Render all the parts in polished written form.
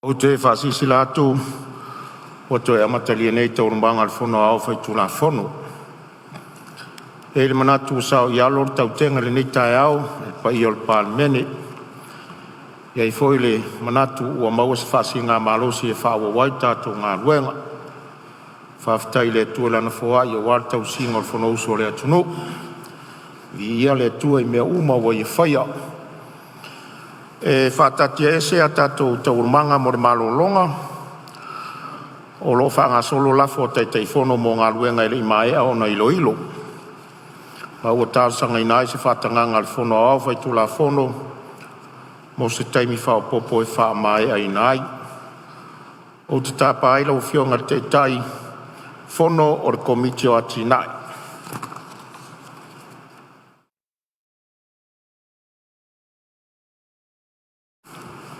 Ou te faasilasila atu ua toe amatalia nei Taualumaga a le Fono Aoao Faitulafono. E i ai le manatu ua saoialo le tautega i lenei taeao i le paia o le Palemene. E i ai foi le manatu ua maua se faasiligamalosi e faaauau ai le tatou galuega. Faafetai i le Atua i Lana foai aua le tausiga o le Fonousu a le atunuu. Viia le Atua i mea uma ua Ia faia. E faataatiaese a tatou Taualumaga mo le malologa o lo o faagasolo lafo a Taitaifono mo galuega e le i maea ona iloilo, ma ua talosagaina ai se faatagaga a le Fono Aoao Faitulafono mo se taimi faaopoopo e faamaeaina ai. Ou te tapa ai lau Afioga i le Taitaifono o le Komiti o Atinae.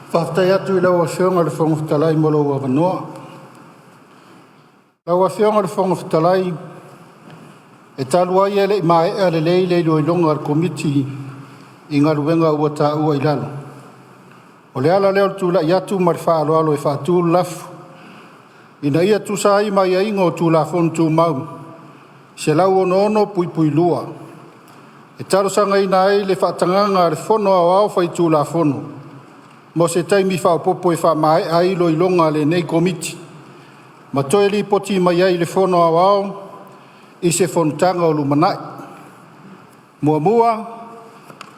Faafetai atu i lau Afioga i le Fofoga Fetalai mo lou avanoa. Lau Afioga i le Fofoga Fetalai, e talu ai e lei maea lelei le iloiloga a le Komiti i Galuega ua taua i lalo, o le ala lea o le tulai atu ma le faaaloalo e faatu le lafo, Ina ia tusa ai ma aiaiga o Tulafono Tumau 166(2), e talosagaina ai le faatagaga a le Fono Aoao Faitulafono mo se taimi faaopoopo e faamaea ai iloiloga a lenei Komiti ma toe lipoti mai ai i le Fono Aoao i se Fonotaga o lumanai. 1.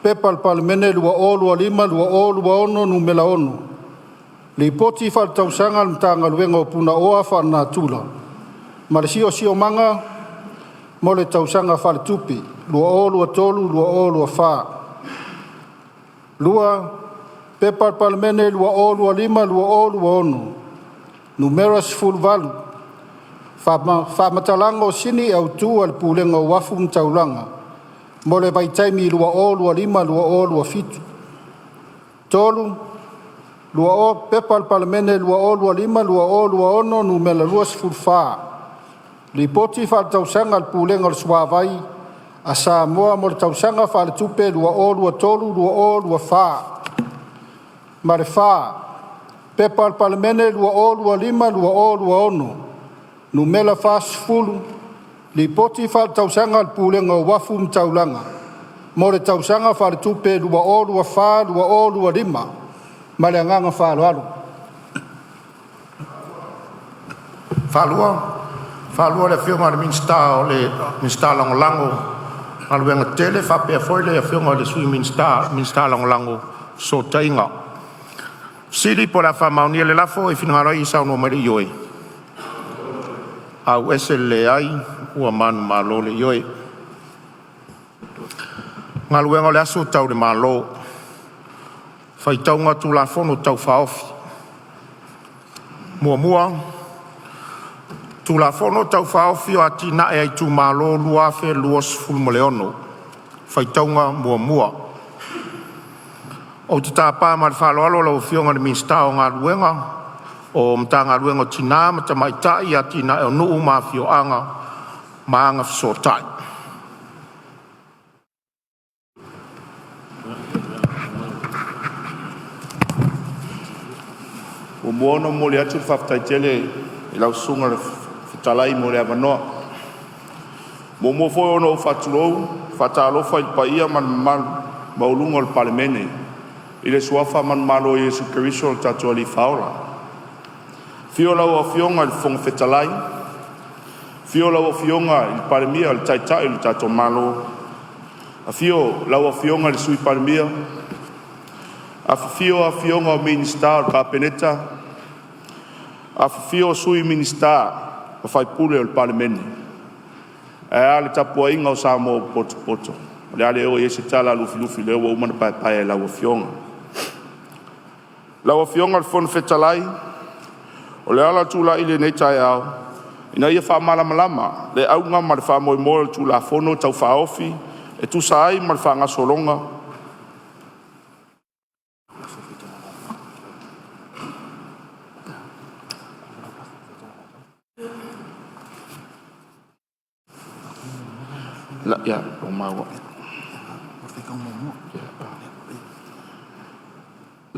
P.P.2025/2026 Nu.6, Lipoti Faaletausaga a le Matagaluega o Punaoa Faalenatura ma le Siosiomaga mo le Tausaga Faaletupe 2023/2024; 2. P.P.2025/2026 Nu.18, Faamatalaga o Sini Autu a le Pulega o Uafu ma Taulaga mo le vaitaimi 2025/2027; 3. P.P.2025/2026 Nu.24, Lipoti Faaletausaga a le Pulega o le Suavai a Samoa mo le Tausaga Faaletupe 2023/2024; ma le 4. P.P.2025/2026 Nu.40, Lipoti Faaletausaga a le Pulega o Uafu ma Taulaga mo le Tausaga Faaletupe 2024/2025. Ma le agaga faaaloalo. Faalua o le Afioga i le Minisita Lagolago o Galuega Tetele faapea foi le Afioga i le Sui Minisita, Lagolago o Fesootaiga. Fesili po o le a faamaonia le lafo e fingalo ai e saunoa mai i le ioe. Leai. Ua manumalo le Ioe. Galuega-o-le-Aso Tau i le Malo, Faitauga Tulafono Tau Faaofi. 1. Tulafono Tau Faaofi o Atinae a Itumalo 2026 – Faitauga Muamua. Ou te tapa ma le faaaloalo lau Afioga i le Minisita o Galuega, Matagaluega o Tina ma Tamaitai, Atinae o Nuu ma Afioaga ma Agafesootai. Muamua ona momoli atu le faafetai tele i lau Susuga i le Fofoga Fetalai mo le avanoa. E muamua foi ona ou faatulou ma faatalofa i le paia ma le mamalu maualuga o le Palemene i le suafa manumalo o Iesu Keriso o lo tatou Alii Faaola. Afio lau Afioga i le Fofoga Fetalai, afio lau Afioga i le Palemia o le Taitai o le tatou Malo, afio lau Afioga i le Sui Palemia, afifio afioga o Minisita o le Kapeneta, afifio Sui Minisita ma sui usufono o le Palemene. Ae a le tapuaiga o Samoa ua potopoto. O le a le oo i ai se tala a Lufilufi o lea ua uma ona paepaea e lau Afioga. Lau Afioga i le Fofoga Fetalai, o le ala o le tulai i lenei taeao, ina ia faamalamalama le auga ma le faamoemoe o le Tulafono Tau Faaofi e tusa ai ma le faagasologa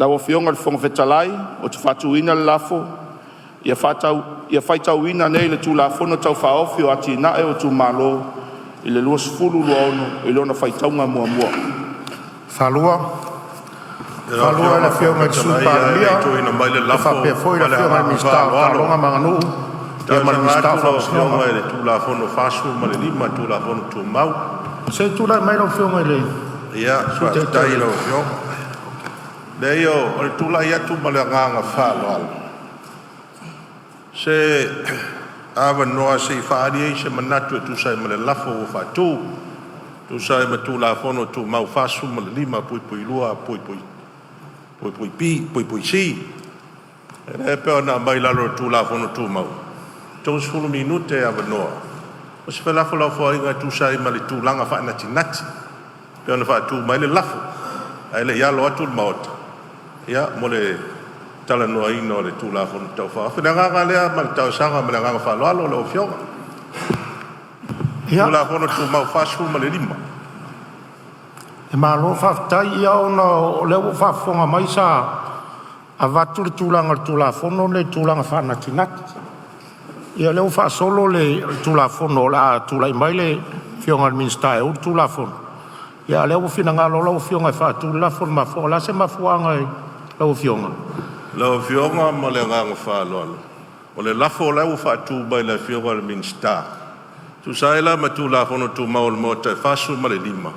Lau Afioga i le Fofoga Fetalai, Ou te faatuina le lafo, Ia faitauina nei le Tulafono Tau Faaofi o Atinae o Itumalo 2026 i lona faitauga muamua. Ua maea le faaluaina le lafo ma le agaga faaaloalo. E talosaga atu lau Afioga i le Tulafono 45 o le Tulafono Tumau. Se i tulai mai lau Afioga i le Sui Faafetai Taitai. I lau Afioga. Leai o le tulai atu ma le agaga faaaloalo, se avanoa se i faaali ai se manatu e tusa ai ma le lafo ua faatu, e tusa ai ma Tulafono Tumau 45(2)(b)(c). Lea e pei ona aumai i lalo o le Tulafono Tumau, 30 minute e avanoa mo se felafolafoaiga e tusa ai ma le tulaga faanatinati e pei ona faatu mai ai le lafo, ae le i alo atu le Maota mo le talanoaina o le Tulafono Tau Faaofi. O le agaga lea ma le talosaga ma le agaga faaaloalo lau Afioga. Ia, Tulafono Tumau 45. E malo faafetai. Ia ona o lea ua ou faafofoga mai sa avatu le tulaga o le Tulafono lenei i le tulaga faanatinati. Ia o lea ua faasolo le Tulafono o le a tulai mai le Afioga i le Minisita e ou le Tulafono, a o lea ua finagalo lau Afioga e faatu le lafo. O le a se mafuaaga i lau Afioga? Lau Afioga ma le agaga faaaloalo, o le lafo la ua faatu mai e le Afioga i le Minisita, e tusa ai la ma Tulafono Tumau a le Maota e 45,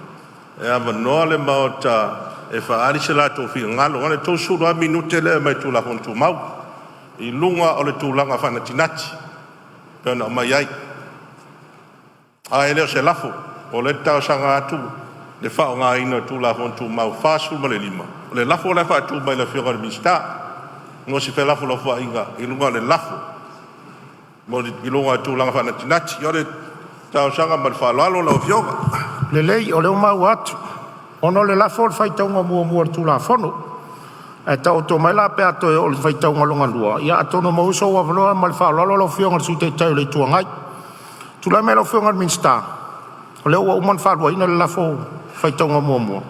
e avanoa le Maota e faaali so latou finagalo, na o le 30 lava minute lea e aumai i le Tulafono Tumau i luga o le tulaga faanatinati e pei ona aumai ai. Ae le o se lafo, o lea ou te talosaga atu i le faaaogaina o le Tulafono Tumau 45, o le lafo la e faatu mai e le Afioga i le Minisita mo se felafolafoaiga i luga o le lafo i luga o le tulaga faanatinati. O le talosaga ma le faaaloalo lau Afioga. Lelei o lea ua maua atu, ona o le lafo o le faitauga muamua o le Tulafono, ae taoto mai la pe a toe oo i le faitauga lona lua, ia atonu e maua sou avanoa. Ma le faaaloalo lau Afioga i le Sui Taitai o le Itu Agai. Tulai mai lau Afioga i le Minisita, o lea ua uma ona faaluaina le lafo i le faitauga muamua.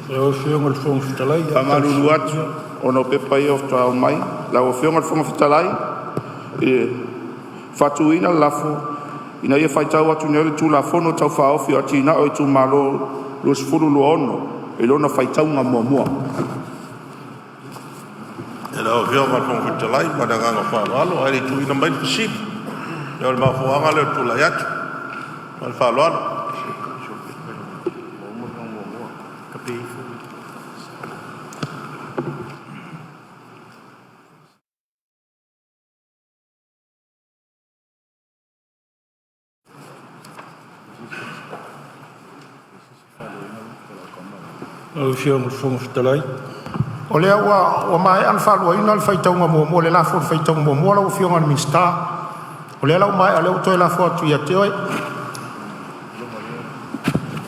Lau Afioga i le Fofoga Fetalai... E famalulu atu ona o pepa ia faatoa aumai. Lau Afioga i le Fofoga Fetalai, e faatuina le lafo, Ina ia faitau atu nei le Tulafono Tau Faaofi o Atinae o Itumalo 2026 i lona faitauga muamua. Lau Afioga i le Fofoga Fetalai ma le agaga faaaloalo, ae le i tuuina mai le fesili, o le mafuaaga lea o le tulai atu ma le faaaloalo. Lau Afioga i le Fofoga Fetalai... O lea ua maea ona faaluaina le faitauga muamua i le lafo i le faitauga muamua lau Afioga i le Minisita. O lea la ua maea, o lea ua toe lafo atu ia te oe.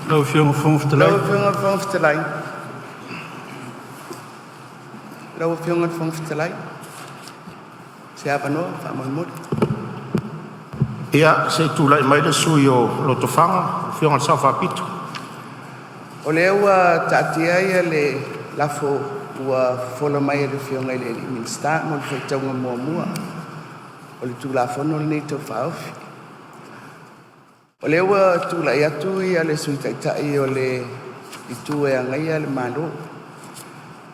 Lau Afioga i le Fofoga Fetalai... Lau Afioga i le Fofoga Fetalai… Lau Afioga i le Fofoga Fetalai, se avanoa faamolemole. Ia, se i tulai mai le sui usufono mo Lotofaga, lau Afioga i le Sao Faapito. O lea ua taatia le lafo ua fofola mai e le Afioga i le Minisita mo le faitauga muamua o le Tulafono lenei Tau Faaofi. O lea ua tulai atu le Sui Taitai o le Itu e Agaia le Malo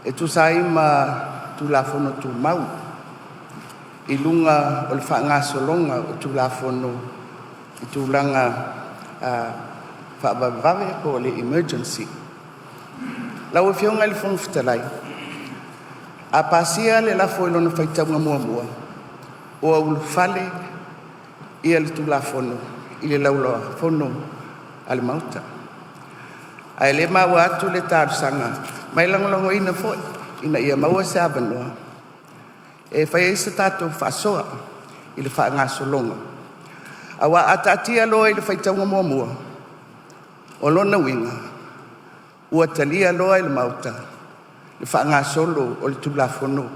e tusa ai ma Tulafono Tumau i luga o le faagasologa o Tulafono i tulaga faavavevave po o le emergency. Lau Afioga i le Fofoga Fetalai, a pasia le lafo i lona faitauga muamua, ua ulufale le Tulafono i le Laulau a Fono a le Maota. Ae o lea e maua atu le talosaga ma e lagolagoina foi ina ia maua se avanoa e fai ai se tatou faasoa i le faagasologa. Aua a taatia loa i le faitauga muamua, o lona uiga ua talia loa e le Maota le faagasolo o le Tulafono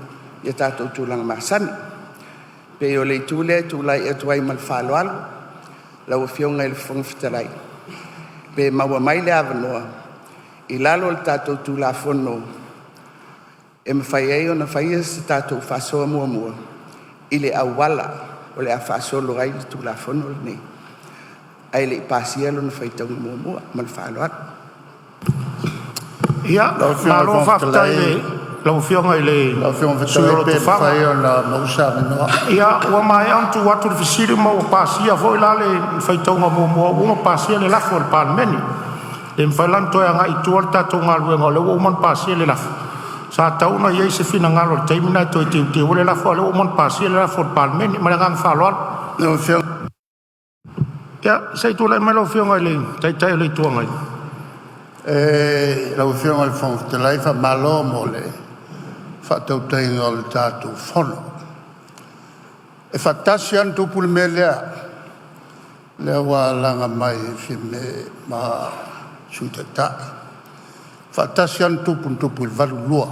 i tatou tulaga masani. E pei o le itu lea e tulai atu ai ma le faaaloalo lau Afioga i le Fofoga Fetalai, pe maua mai le avanoa i lalo o le tatou Tulafono e mafai ai ona faia se tatou faasoa muamua i le auala o le a faasolo ai le Tulafono lenei ae le i pasia lona faitauga muamua. Ma le faaaloalo. Ia, Lau malo Afioga i le Fofoga faafetai Fetalai, i lau Afioga i le lau Afioga i le sui Fofoga usufono Fetalai o pe Lotofaga. mafai ona maua se avanoa. Ia, ua maea ona tuu atu le fesili ma ua pasia foi la le faitauga muamua, ua uma ona pasia le lafo e le Palemene. E le mafai la ona toe agai i tua le tatou galuega o lea ua uma ona pasia le lafo. Sa tatau ona i ai se finagalo i le taimi lena e toe teuteu ai le lafo, a o lea ua uma ona pasia le lafo a le Palemene. Ma le agaga faaaloalo. Lau Afioga Ia, se i tulai mai lau Afioga i le Taitai o le Itu Agai. Lau Afioga i le Fofoga Fetalai, faamalo mo le faatautaiga o le tatou Fono. E faatasi lava na tupu le mea lea, lea ua laga mai e Fiame ma le Sui Taitai. E faatasi lava na tupu, na tupu i le 1982.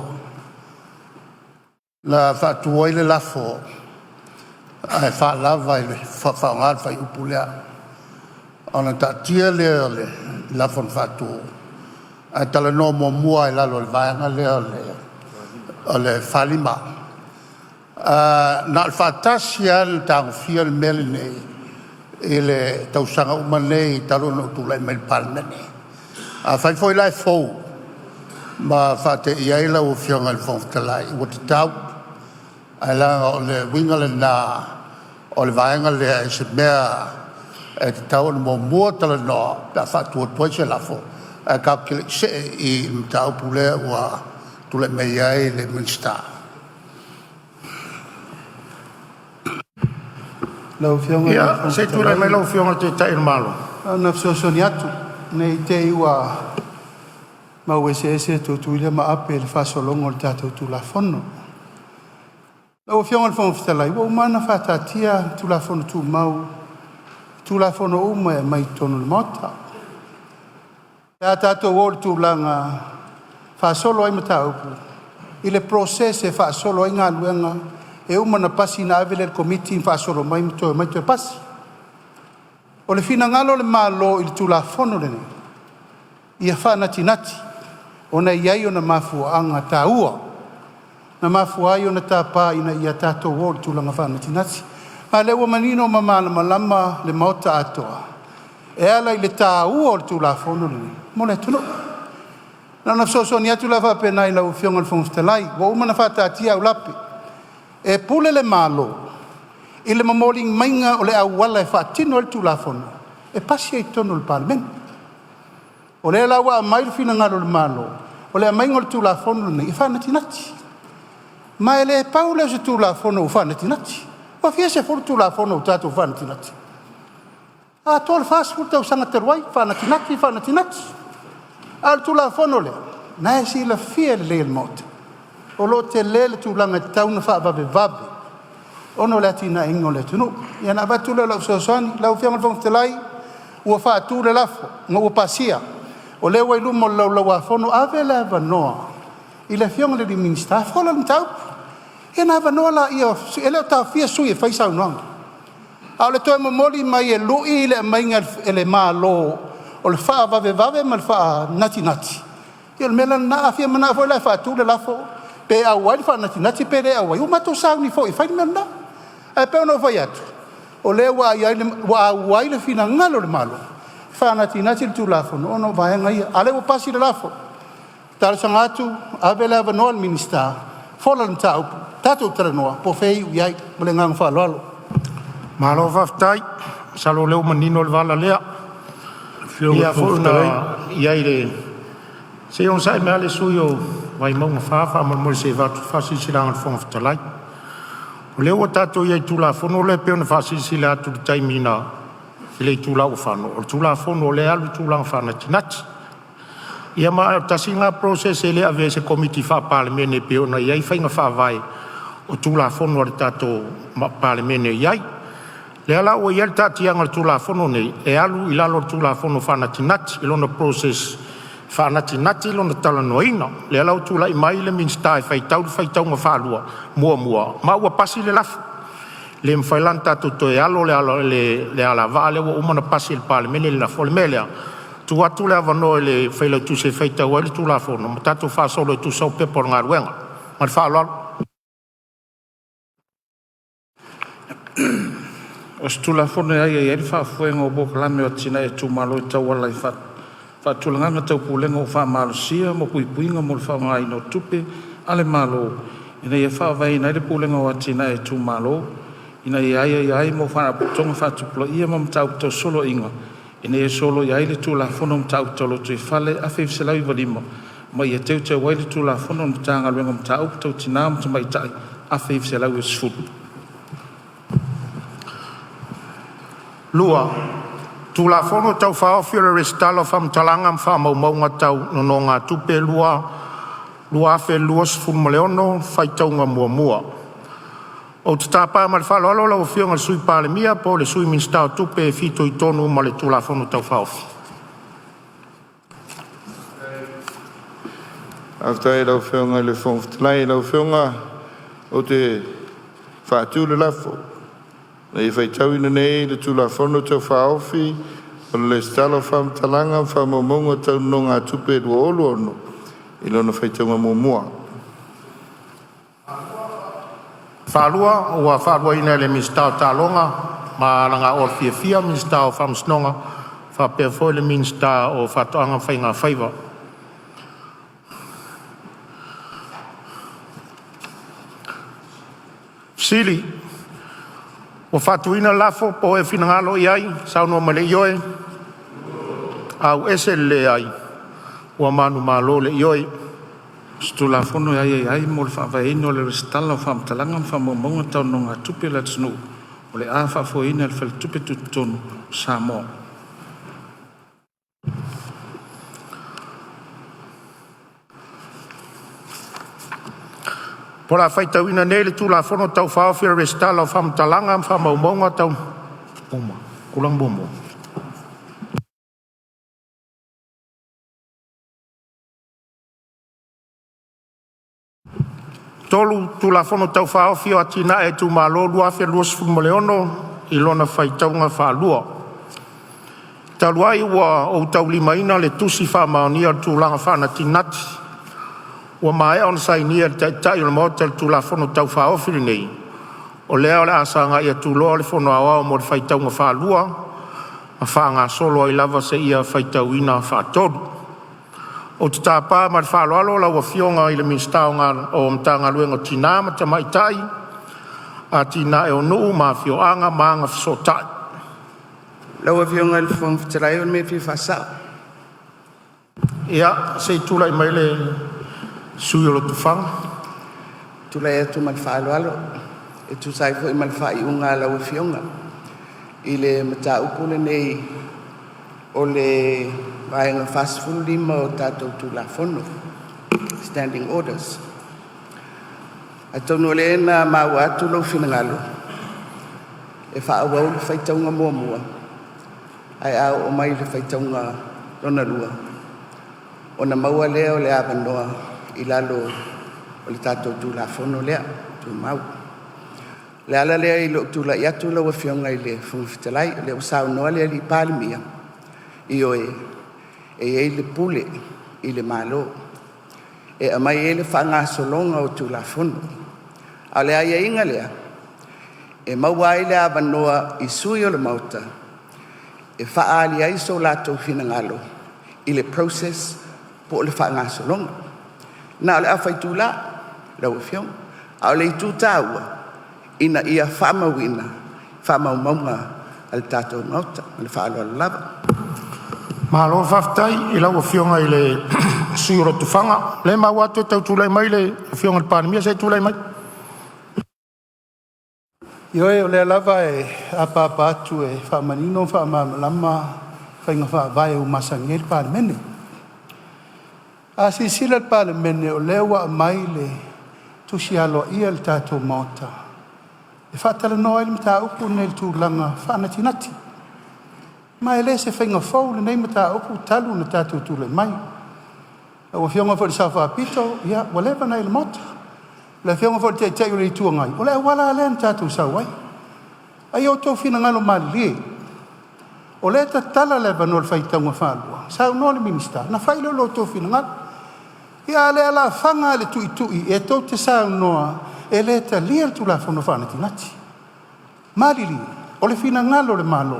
Na faatu ai le lafo ae faalava i le faaaoga le fuaiupu lea. Ona taatia lea o le lafo na faatu ae talanoa muamua lava i lalo o le Vaega lea o le 45. Na o le faatasi lava na tagofia le mea lenei i le tausaga uma nei talu ona ou tulai mai i le Palemene. Afai foi la e fou ma faateia ai lau Afioga i le Fofoga Fetalai, ua tatau, ae leaga o le uiga lena o le vaega lea i se mea e tatau ona muamua talanoa pe a faatu atu ai se lafo, ae tatou te le i see i le mataupu lea ua tulai mai ai le Minisita. Lau Afioga i le Ia, Fofoga se i tulai Fetalai, mai lau Afioga i le Taitai o le Malo. Na ona fesoasoani atu ne i te i ua mau eseese Tutuila ma Ape i le faasologa o le tatou Tulafono. Lau Afioga i le Fofoga Fetalai, ua uma ona faataatia Tulafono Tumau i Tulafono uma e aumai i totonu o le Maota. Pe a tatou oo i le tulaga e faasolo ai mataupu, i le process e faasolo ai galuega, e uma ona pasi ona ave lea i le Komiti ma faasolo mai ma toe omai toe pasi. O le finagalo o le Malo i le Tulafono lenei, ia faanatinati, ona e i ai ona mafuaaga taua na mafua ai ona tapa ina ia tatou o i le tulaga faanatinati. Ma o lea ua manino ma malamalama le Maota atoa e ala i le taua o le Tulafono lenei mo le atunuu. Na ona fesoasoani atu la faapena i lau Afioga i le Fofoga Fetalai, ua uma ona faataatia aulape. E pule le Malo i le momoliga maiga o le auala e faatino ai le Tulafono e pasi ai i totonu o le Palemene. O lea la ua aumai le finagalo o le Malo, o le aumaiga o le Tulafono lenei e faanatinati. Ma e le pau lea o se Tulafono ua faanatinati. Ua fia sefulu Tulafono ua tatou faanatinati? Atoa le 40 tausaga talu ai, faanatinati, faanatinati. A o le Tulafono lea, o lena e silafia lelei e le Maota, o lo o tele le tulaga e tatau ona faavavevave ona o le atinaeina o le atunuu. Ia ona avatu lea o lau fesoasoani. Lau Afioga i le Fofoga Fetalai, ua faatu le lafo ma ua pasia, o lea ua i luma o le Laulau a Fono. Ave le avanoa i le Afioga i le Minisita e fola le mataupu, ia ona avanoa lea, e le o taofia sui usufono e fai saunoaga. A o le toe momoli mai e lui le aumaiga e le Malo o le faavavevave ma le faanatinati, ia o le mea la lena. A fia manao foi la e faatu le lafo, pe auai le faanatinati pe le auai, ua matou sauni foi e fai le mea lena. Ae pei ona ou fai atu, o lea ua auai le finagalo o le Malo e faanatinati le Tulafono ona o vaega ia. A o lea ua pasi le lafo, e talosaga atu ave le avanoa i le Minisita e fola le mataupu, tatou talanoa po o fea e iu i ai. Ma le agaga faaaloalo. Malo faafetai. Masalo o lea ua manino le vala lea. Afioga i le Ia Fofoga foi na Fetalai… i ai le… Se i onosai mai lava le sui usufono mo Vaimauga 4 faamolemole se i avatu le faasilasilaga a le Fofoga Fetalai. O lea ua tatou i ai i le Tulafono lea pei ona faasilasila atu i le taimi na i le itula ua fano, o le Tulafono o lea e alu i le tulaga faanatinati. Ia ma o le tasi lena process e le avea i se Komiti Faa-Palemene e pei ona i ai faiga faavae o Tulafono a le tatou Palemene e i ai. Lea la ua i ai le taatiaga o le Tulafono lenei e alu i lalo o le Tulafono Faanatinati i lona process faanatinati lona talanoaina. Lea la ua tulai mai le Minisita e faitau le faitauga faalua muamua ma ua pasi le lafo. E le mafai la ona tatou toe alo le alavaa lea ua uma ona pasi e le Palemene le lafo. O le mea lea, e tuu atu le avanoa i le Failautusi e faitau ai le Tulafono ma tatou faasolo e tusa o Pepa o Luga. Ma le faaaloalo. O se Tulafono e aiaia ai le faafoega o polokalame o atinae a itumalo e tauala atu i faatulagaga tau pulega ua faamalosia mo puipuiga mo le faaaogaina o tupe a le Malo, ina ia faavaeina ai le Pulega o Atinae a Itumalo, ina ia aiaia ai mo faalapotopotoga faatupulaia ma mataupu tau soloaiga, ina ia soloia ai le Tulafono o Mataupu Tau Lotoifale 1995, ma ia teuteu ai le Tulafono a le Matagaluega o Mataupu Tau Tina ma Tamaitai 1990. Tulafono Tau Faaofi o le Resitala o Faamatalaga ma Faamaumauga Tau Nonogatupe 2026 Faitauga Muamua. Ou te tapa ma le faaaloalo lau Afioga i le Sui Palemia po o le Sui Minisita o Tupe e fitoitonu ma le Tulafono Tau Faaofi. Faafetai i lau Afioga i le Fofoga Fetalai. Lau Afioga ou te faatu le lafo, Ina ia faitauina nei le Tulafono Tau Faaofi o le Lesitala o Faamatalaga ma Faamaumauga Tau Nonogatupe 2026 i lona faitauga muamua. Faafetai i lau Afioga i le Minisita o Taaloga ma Agafua Fiafia, Minisita o Faamasinoga faapea foi le Minisita o Faatoaga ma Faiga Faiva. Ua faatuina le lafo, Po o ai e finagalo i ai, saunoa mai i le ioe. Leai. Ua manumalo le Ioe. O se Tulafono e aiaia ai mo le faavaeina o le Lesitala o Faamatalaga ma Faamaumauga Tau Nonogatupe a le atunuu o le a faafoeina e le Faletupe Tutotonu o Samoa. O le a faitauina nei le Tulafono Tau Faaofi o le Resitala o Faamatalaga ma Faamaumauga Tau Nonogatupe. Tulafono Tau Faaofi o Atinae a Itumalo 2026 i lona faitauga faalua. Talu ai ua ou taulimaina le Tusi Faamaonia o le Tulafono Faanatinati ua maea ona sainia e le Taitai o le Maota i le Tulafono Tau Faaofi lenei, o lea o le a sagai atu loa le Fono Aoao mo le faitauga faalua ma faagasolo ai lava seia faitauina faatolu. Ou te tapa ma le faaaloalo lau Afioga i le Minisita o Matagaluega o Tina ma Tamaitai, Atinae o Nuu ma Afioaga ma Agafesootai. Lau Afioga i le Fofoga Fetalai o le mea e fia faasao. Ia, se i tulai mai le sui usufono mo Lotofaga. Tulai atu ma le faaaloalo e tusa ai foi ma le faaiuga a lau Afioga i le mataupu lenei o le Vaega 45 o tatou Tulafono, Standing Orders. Atonu o lea na maua atu lou finagalo e faaauau le faitauga muamua, ae a oo mai i le faitauga lona lua ona maua lea o le avanoa i lalo o le tatou Tulafono lea Tumau. O le ala lea i lou tulai atu lau Afioga i le Fofoga Fetalai, o lea ua saunoa le Palemia, ioe, e i ai le pule i le Malo e aumai ai le faagasologa o Tulafono. A o le aiaiga lea, e maua ai le avanoa i sui usufono o le Maota e faaali ai so latou finagalo i le process po o le faagasologa. Na o le afa itula lau Afioga, a o le itu taua ina ia faamauina faamaumauga a le tatou Maota. Ma le faaaloalo lava. Malo faafetai i lau Afioga i le sui usufono mo Lotofaga. O lea e maua atu e tau tulai mai le Afioga i le Palemia. Se i tulai mai. Ioe, o lea lava e apaapa atu e faamanino ma faamalamalama faiga faavae ua masani ai le Palemene. A silasila le Palemene o lea ua aumai le tusi aloaia i le tatou Maota e e faatalanoa ai le mataupu lenei i le tulaga faanatinati. Ma e le o se faiga fou lenei mataupu talu ona tatou tulai mai. Lau Afioga foi i le Sao Faapito, ia ua leva ona e i le Maota. Le Afioga foi i le Taitai o le Itu Agai, o le auala lava lea na tatou sau ai. A ia outou finagalo malilie, o lea e tatala le avanoa i le faitauga faalua, saunoa le Minisita ona fai lea o lo outou finagalo. Ia a o le alafaga lava i le tuitui e tou te saunoa e le talia le Tulafono Faanatinati. Malilie, o le finagalo o le Malo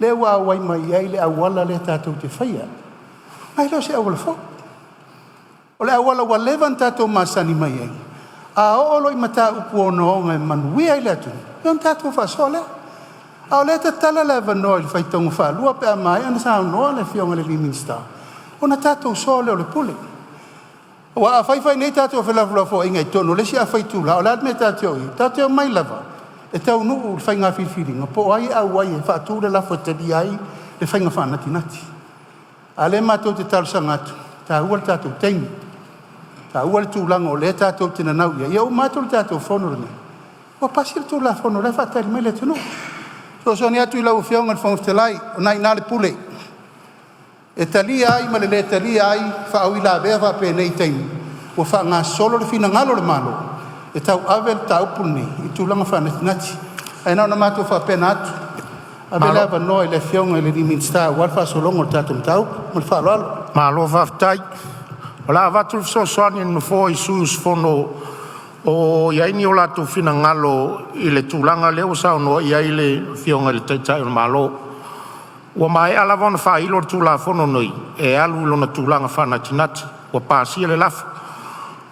lea ua auai mai ai le auala lea tatou te faia, ma e le o se auala fou. O le auala ua leva ona tatou masani mai ai, a oo loa i mataupu ogaoga e manuia ai le atunuu, ia ona tatou faasoa lea. A o lea e tatala le avanoa i le faitauga faalua pe a maea ona saunoa le Afioga i le Minisita, ona tatou soa lea o le pule. Aua a fai fai nei tatou felafolafoaiga i totonu o le isi afa itula, o le a le mea tatou te o i ai? Tatou te omai lava e taunuu le faiga filifiliga po o ai e auai e faatu le lafo e talia ai le faiga faanatinati. A o lea matou te talosaga atu, e taua le tatou taimi, e taua le tulaga o lea tatou te nanau i ai, ia uma atu le tatou fono lenei ua pasi le Tulafono o la e faatali mai le atunuu. E fesoasoani atu i lau Afioga i le Fofoga Fetalai, o lena e i ina le pule, e talia ai ma le le talia ai faauilavea faapenei i taimi ua faagasolo le finagalo o le Malo e tauave le mataupu lenei i tulaga faanatinati. Ae na ona matou faapena atu, ave le avanoa i le Afioga i le Minisita aua le faagasologa o le tatou mataupu. Ma le faaaloalo. Malo faafetai. O le a avatu le fesoasoani a le Nofoa i sui usufono o i ai ni o latou finagalo i le tulaga lea ua saunoa i ai le Afioga i le Taitai o le Malo. Ua maea lava ona faailo le Tulafono nei e alu i lona tulaga faanatinati ua pasia le lafo.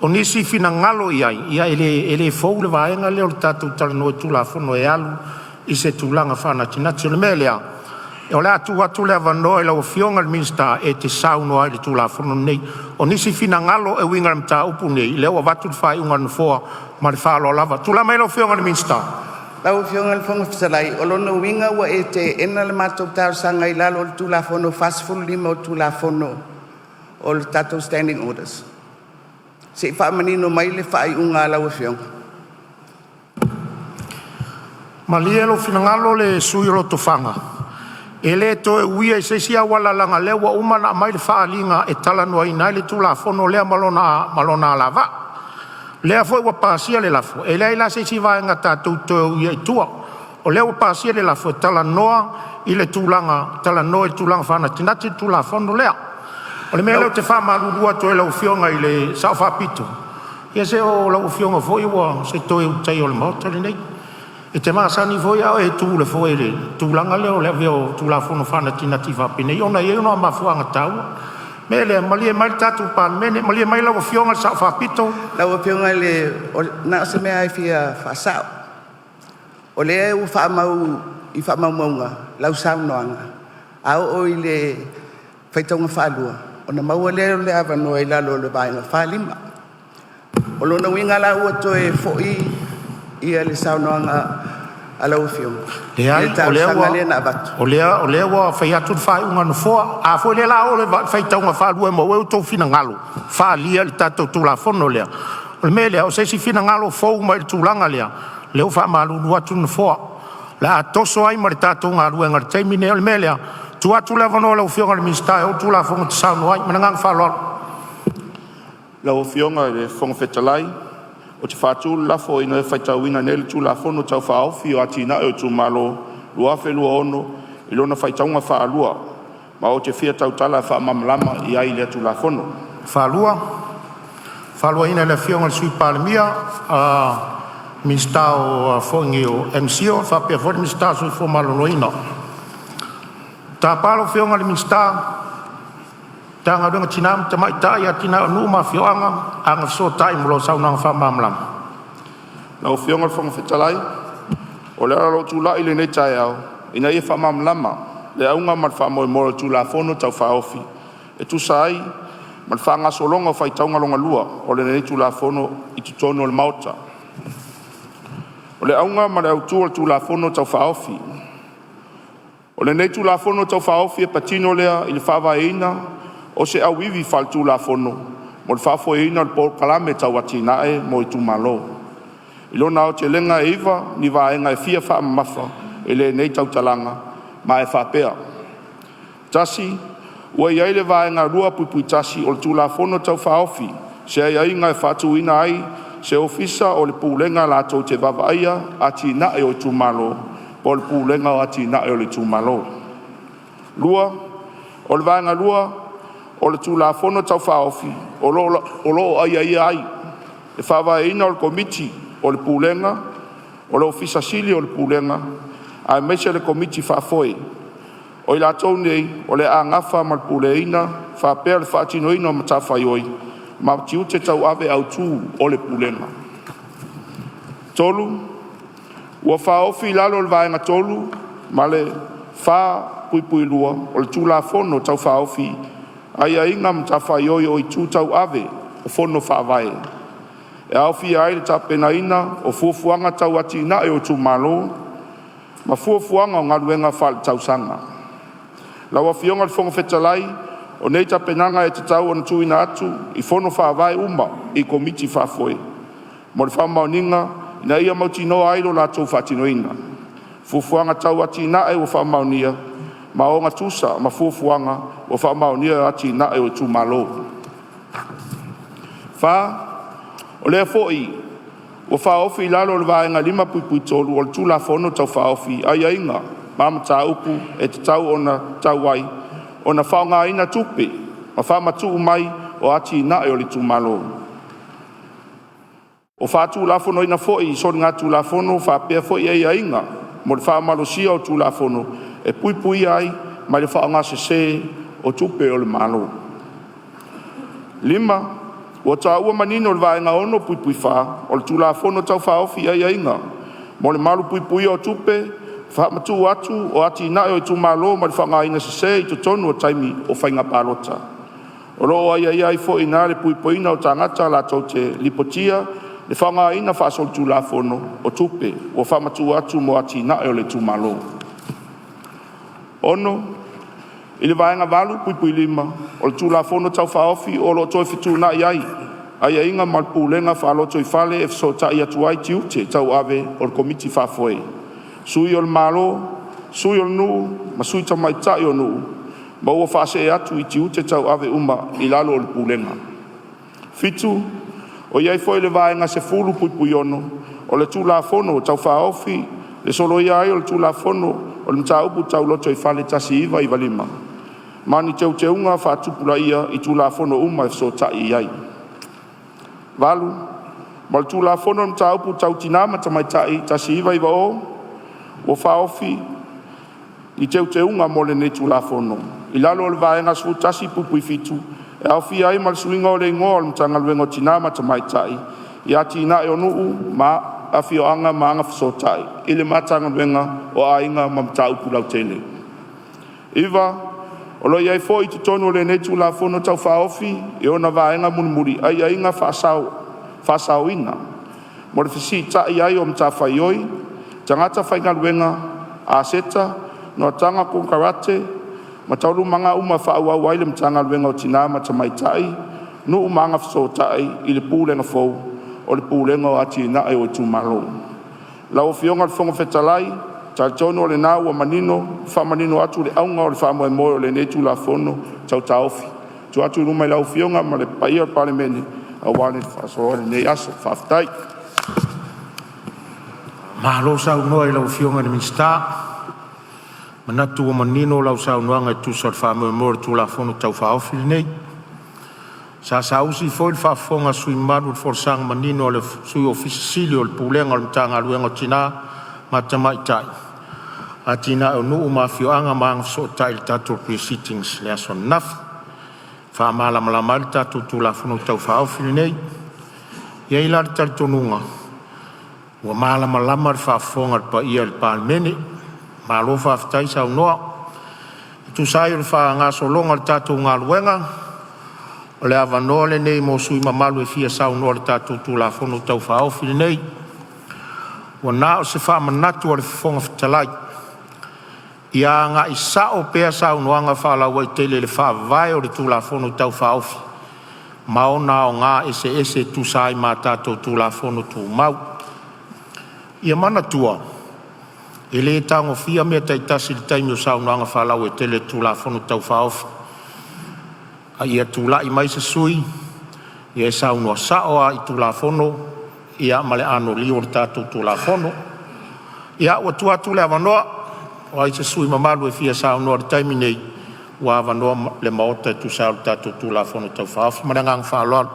O nisi finagalo e i ai, ia e le fou le vaega lea o le tatou talanoa i Tulafono e alu i se tulaga faanatinati. O le mea lea, o le a tuu atu le avanoa i lau Afioga i le Minisita e te saunoa ai i le Tulafono lenei. O nisi finagalo e uiga i le mataupu lenei, lea ua avatu le faaiuga a le Nofoa ma le faaaloalo lava. Tulai mai lau Afioga i le Minisita. Lau Afioga i le Fofoga Fetalai, o lona uiga ua e teena le matou talosaga i lalo o le Tulafono 45 o le Tulafono o le tatou Standing Orders? Se i faamanino mai le faaiuga a lau Afioga. Malie lou finagalo le sui usufono o Lotofaga, e le toe uia i se isi auala leaga o lea ua uma ona aumai le faaaliga e talanoaina ai le Tulafono lea ma lona alavaa. O lea foi ua pasia le lafo, e leai la se isi vaega tatou te toe uia i tua. O lea ua pasia le lafo e talanoa i le tulaga faanatinati le Tulafono lea. O le mea lea ou te faamalulu atu ai i lau Afioga i le Sao Faapito, ia se o lau Afioga foi o se Toe Ulutaia o le Maota lenei. E te masani foi a o e tu i le foe i le tulaga lea o le avea o Tulafono faanatinati faapenei ona e i ai ona mafuaaga taua. O le mea lea, malie mai le tatou Palemene, malie mai lau Afioga i le Sao Faapito. Lau Afioga i le… Na o se mea lava e fia faasao. O lea ua faamau i faamaumauga lau saunoaga, a oo i le faitauga faalua ona maua lea o le avanoa i lalo o le Vaega 45. O lona uiga la ua toe foi le saunoaga a lau Afioga i Leai, le talosaga lea na avatu. O lea ua fai atu le faaiuga a le Nofoa. A foi lea o le a oo i le faitauga faalua e maua ai outou finagalo faaalia i le tatou Tulafono lea, o le mea lea, o se isi finagalo fou mai i le tulaga lea, o lea ua faamalulu atu le Nofoa, o le a toso ai ma le tatou galuega i le taimi lenei. O le mea lea, e tuu atu le avanoa i lau Afioga i le Minisita e ou le Tulafono e te saunoa ai. Ma le agaga faaaloalo. Lau Afioga i le Fofoga Fetalai, ou te faatu le lafo, Ina ia faitauina nei le Tulafono Tau Faaofi o Atinae o Itumalo 2026 i lona faitauga faalua, ma ou te fia tautala e faamalamalama i ai i lea Tulafono. Faaluaina e le Afioga i le Sui Palemia, Minisita o MCIL faapea foi le Minisita o le Soifua Maloloina. Tapa lau Afioga i le Minisita o Tina ma Tamaitai, Atinae o Nuu ma Afioaga Agafesootai mo lau saunoaga faamalamalama. Lau Afioga i le Fofoga Fetalai, o le ala o lou tulai i lenei taeao, ina ia faamalamalama le auga ma le faamoemoe o le Tulafono Tau Faaofi e tusa ai ma le faagasologa o faitauga lona lua o lenei Tulafono i totonu o le Maota. O le auga ma le autu o le Tulafono Tau Faaofi O lenei Tulafono Tau Faaofi e patino lea i le faavaeina o se auivi faaletulafono mo le faafoeina o le polokalame tau atinae mo itumalo. I lona aotelega, e iva ni vaega e fia faamamafa i lenei tautalaga ma e faapea: 1. Ua i ai i le Vaega 2(1) o le Tulafono Tau Faaofi se aiaiga e faatuina ai se Ofisa o le Pulega latou te vaavaaia Atinae o Itumalo po o le Pulega o Atinae o Itumalo. 2. O le Vaega 2 o le Tulafono Tau Faaofi, o lo o aiaia ai le faavaeina o le Komiti o le Pulega, o le Ofisa Sili o le Pulega aemaise le Komiti Faafoe. O i latou nei o le a nafa ma le puleaina faapea le faatinoina o matafaioi ma tiute tauave autu o le Pulega. 3. Ua faaofi i lalo o le Vaega 3 ma le 4(2) o le Tulafono Tau Faaofi aiaiga o matafaioi o itu tauave o Fono Faavae, e aofia ai le tapenaina o fuafuaga tau atinae o itumalo ma fuafuaga o galuega faaletausaga. Lau Afioga i le Fofoga Fetalai, o nei tapenaga e tatau ona tuuina atu i Fono Faavae uma i Komiti Faafoe mo le faamaoniga ina ia mautinoa ai lo latou faatinoina. Fuafuaga tau atinae ua faamaonia ma o gatusa ma fuafuaga ua faamaonia o atinae o itumalo. 4. O lea foi ua faaofi i lalo o le Vaega 5(3) o le Tulafono Tau Faaofi aiaiga ma mataupu e tatau ona tatau ai ona faaaogaina tupe na faamatuu mai o atinae o itumalo. Ua faatulafonoina foi soligatulafono faapea aiaiga mo le faamalosia o Tulafono e puipuia ai mai le faaaoga sese o tupe a le Malo. 5. Ua taua manino i le Vaega 6(4) o le Tulafono Tau Faaofi aiaiga mo le malupuipuia o tupe faamatuu atu o atinae o itumalo mai le faaaogaina sese i totonu o taimi o faiga palota. O lo o aiaia ai foi i ina le puipuiga o tagata latou te lipotia le faaaogaina faasolitulafono o tupe ua faamatuu atu mo atinae o itumalo. 6. I le Vaega 8(5) o le Tulafono Tau Faaofi, o lo o toe fetuunai ai aiaiga mo le pulega faalotoifale e fesootai atu ai tiute tauave o le Komiti Faafoe, sui o le Malo, sui o le nuu ma sui tamaitai o nuu, ma ua faasee atu ia tiute tauave uma i lalo o le Pulega. 7. O i ai foi i le Vaega 10(6) o le Tulafono Tau Faaofi le soloia ai o le Tulafono o Mataupu Tau Lotoifale 1995 ma ni teuteuga faatupulaia i Tulafono uma e fesootai i ai. 8. Ma o le Tulafono o Mataupu Tau Tina ma Tamaitai 1990, ua faaofi ni teuteuga mo lenei Tulafono. I lalo o le Vaega 11(7), e aofia ai ma le suiga o le igoa o le Matagaluega o Tina ma Tamaitai, Atinae o Nuu ma Afioaga ma Agafesootai i le Matagaluega o Aiga ma Mataupu Lautele. 9. O lo o i ai foi i totonu o lenei Tulafono Tau Faaofi i ona vaega mulimuli aiaiga faasaoina mo le fesiitai i ai o matafaioi, tagata faigaluega, aseta, noataga, konekarate ma taualumaga uma e faaauau ai le Matagaluega o Tina ma Tamaitai, Nuu ma Agafesootai i le Pulega fou o le Pulega o Atinae o Itumalo. Lau Afioga i le Fofoga Fetalai, ou te talitonu o lena ua manino faamanino atu le auga o le faamoemoe o lenei Tulafono Tau Faaofi e tuu atu i luma i lau Afioga ma le paia o le Palemene aua le faasoa i lenei aso. Faafetai. Malo saunoa i lau Afioga i le Minisita, manatu ua manino lau saunoaga e tusa o le faamoemoe o le Tulafono Tau Faaofi lenei. Sa saausi foi le faafofoga a sui usufono mamalu i le folasaga manino a le Sui Ofisa Sili o Pulega o le Matagaluega o Tina ma Tamaitai, Atinae o Nuu ma Afioaga ma Agafesootai i le tatou Pre-sitting i le aso ananafi e faamalamalama ai le tatou Tulafono Tau Faaofi lenei. E i ai la le talitonuga ua malamalama le faafofoga a le paia o le Palemene, malo faafetai saunoa. E tusa ai o le faagasologa o le tatou galuega, o le avanoa lenei mo sui usufono mamalu e fia saunoa i le tatou Tulafono Tau Faaofi lenei. Ua na o se faamanatu a le Fofoga Fetalai, ia agai sao pea saunoaga faalauaitele i le faavae o le Tulafono Tau Faaofi ma ona aoga eseese e tusa ai ma tatou Tulafono Tumau. Ia manatua, e le tagofia mea taitasi i le taimi o saunoaga faalauaitele i le Tulafono Tau Faaofi, a ia tulai mai se sui usufono e saunoa sao lava i Tulafono ma le anoliu o le tatou Tulafono. Ia, ua tuu atu le avanoa, o ai se sui usufono mamalu e fia saunoa i le taimi nei, ua avanoa le Maota e tusa ai o le tatou Tulafono Tau Faaofi. Ma le agaga faaaloalo.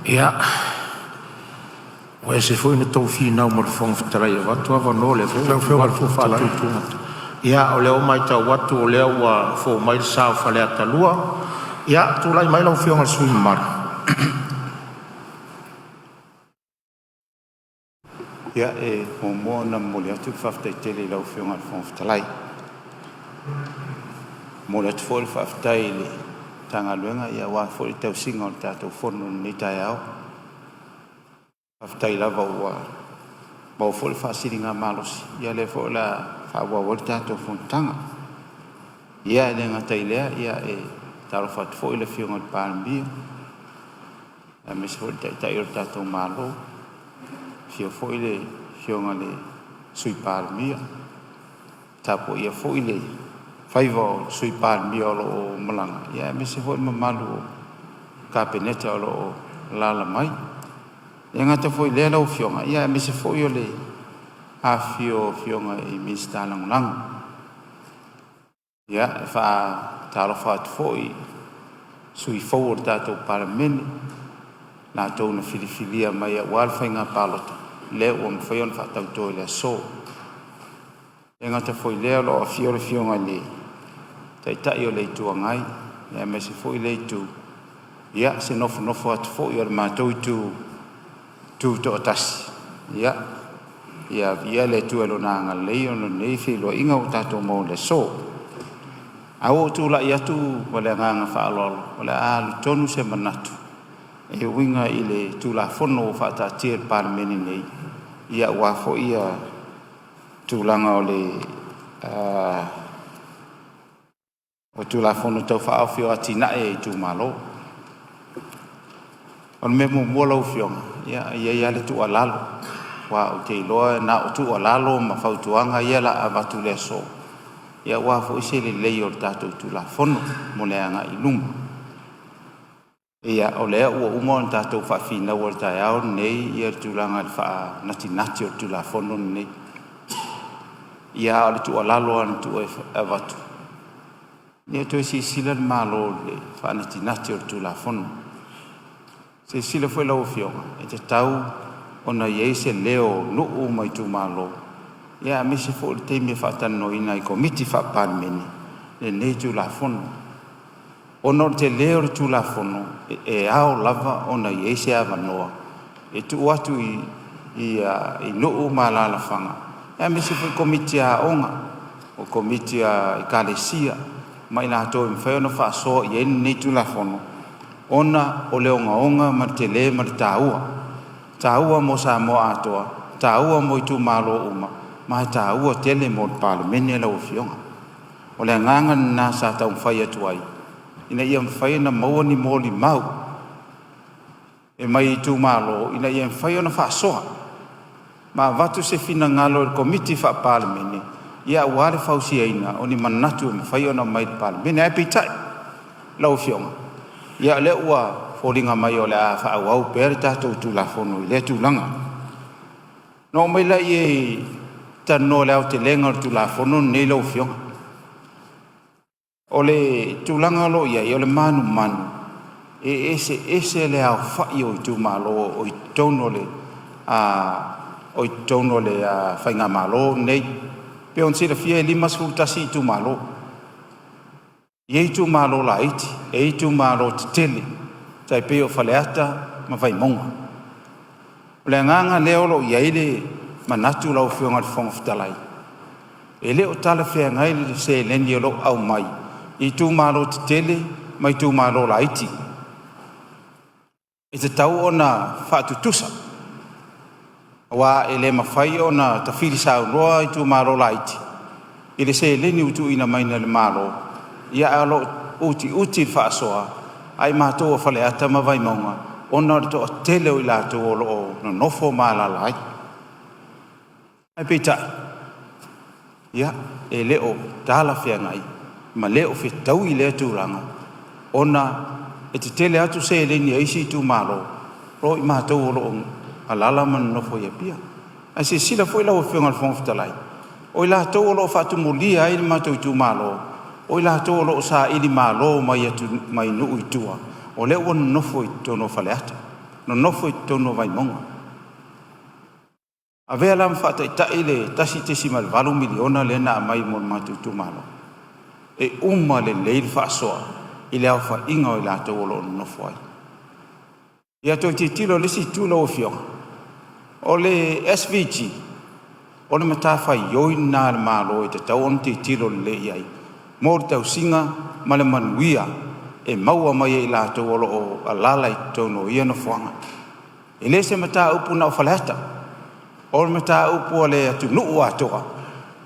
Ia, ua ese foi le tou finau ma le Fofoga Fetalai e avatu avanoa, o lea foi ua tuu atu faatautoga. Ia, o lea ua matau atu o lea ua fou mai le sa o Faleata 2. Ia, tulai mai lau Afioga i le sui usufono mamalu. Ia, e muamua ona momoli atu le faafetai tele i lau Afioga i le Fofoga Fetalai. E momoli atu foi le faafetai i le Matagaluega aua foi le tausiga o le tatou fono i lenei taeao. Faafetai lava ua maua foi le faasiligamalosi o lea foi o le a faaauau ai le tatou fonotaga. Ia e le gata i lea, e faatalofa atu foi i le Afioga i le Palemia aemaise foi le Taitai o le tatou Malo, afio foi le Afioga i le Sui Palemia, tapuaia foi le faiva o le Sui Palemia o lo o malaga, aemaise foi le mamalu o le Kapeneta o lo o alaala mai. E le gata foi i lea lau Afioga, aemaise foi o le afifio o Afioga i Minisita Lagolago. Ia, e faatalofa atu foi i sui usufono fou o le tatou Palemene, latou na filifilia mai aua le faiga palota lea ua mafai ona faatauto i le aso. E le gata foi i lea o lo o afio le Afioga i le Taitai o le Itu Agai, aemaise foi lea itu, ia se nofonofo atu foi a le matou itu tutoatasi, ia viia le Atua i Lona agalelei ona o lenei feiloaiga ua tatou maua i le aso. Ae ua ou tulai atu ma le agaga faaaloalo o le a alu tonu se manatu e uiga i le Tulafono ua faataatia i le Palemene nei, aua foi tulaga o le Tulafono Tau Faaofi o Atinae a Itumalo. O le mea muamua lau Afioga, e i ai lava le tuualalo, aua ou te iloa na o tuualalo ma fautuaga ia o le a avatu i le aso, aua foi se lelei o le tatou Tulafono mo le agai i luma. Ia, o lea ua uma ona tatou faafinaua i le taeao lenei le tulaga i le faanatinati o le Tulafono lenei. Ia, a o le tuualalo lava na tuu e avatu, ia toe silasila le Malo i le faanatinati o le Tulafono. Silasila foi lau Afioga, e tatau ona i ai se leo o nuu ma itumalo, aemaise foi o le taimi e faatalanoaina ai i Komiti Faa-Palemene lenei Tulafono. Ona o le tele o le Tulafono, e ao lava ona i ai se avanoa e tuu atu i nuu ma alaalafaga aemaise foi Komiti a aoga, o Komiti a Ekalesia ma i latou e mafai ona faasoa i ai lenei Tulafono, ona o le ogaoga ma le tele ma le taua, e taua mo Samoa atoa, e taua mo itumalo uma, ma e taua tele mo le Palemene lau Afioga. O le agaga lena sa taumafai atu ai ina ia mafai ona maua ni molimau e mai itumalo ina ia mafai ona faasoa ma avatu se finagalo o le Komiti Faa-Palemene aua le fausiaina o ni manatu e mafai ona aumai i le Palemene. Ae peitai lau Afioga, ia o lea ua foliga mai o le a faaauau pea le tatou Tulafono i lea tulaga. Ona oo mai lea e talanoa i le aotelega o le Tulafono lenei lau Afioga. O le tulaga o lo o i ai, o le manumanu e eseese le aofai o itumalo o i totonu o le faigamalo lenei. E pei ona silafia e 51 itumalo. E i ai itumalo laiti, e i ai itumalo tetele tai pei o Faleata ma Vaimauga. O le agaga lea o lo o i ai le manatu lau Afioga i le Fofoga Fetalai, e le o talafeagai le seleni o lo o aumai i itumalo tetele ma itumalo laiti. E tatau ona faatutusa, aua e le mafai ona tafilisaunoa itumalo laiti i le seleni ua tuuina mai e le Malo, ia ae o lo o utiuti le faasoa a i matou o Faleata ma Vaimauga ona o le toatele o i latou o lo o nonofo ma alaala ai. Ae peitai, ia, e le o talafeagai ma le o fetaui lea tulaga ona e tetele atu seleni a isi itumalo nai lo matou o lo o alaala ma nonofo i Apia. Ae silasila foi lau Afioga i le Fofoga Fetalai, o i latou o lo o faatumulia ai le matou itumalo, o i latou o lo o sailimalo mai nuu i tua, o lea ua nonofo i totonu o Faleata, nonofo i totonu o Vaimauga. Avea la ma faataitai le $1.8 miliona lea na aumai mo le matou itumalo, e uma lelei le faasoa i le aofaiga o i latou o lo o nonofo ai. Ia toe tilotilo i le isi itu lau Afioga, o le SVG, o le matafaioi lena a le Malo e tatau ona tilotilo lelei i ai mo le tausiga ma le manuia e maua mai e i latou o lo o alaala i totonu o ia nofoaga. E le se mataupu na o Faleata, o le mataupu a le atunuu atoa,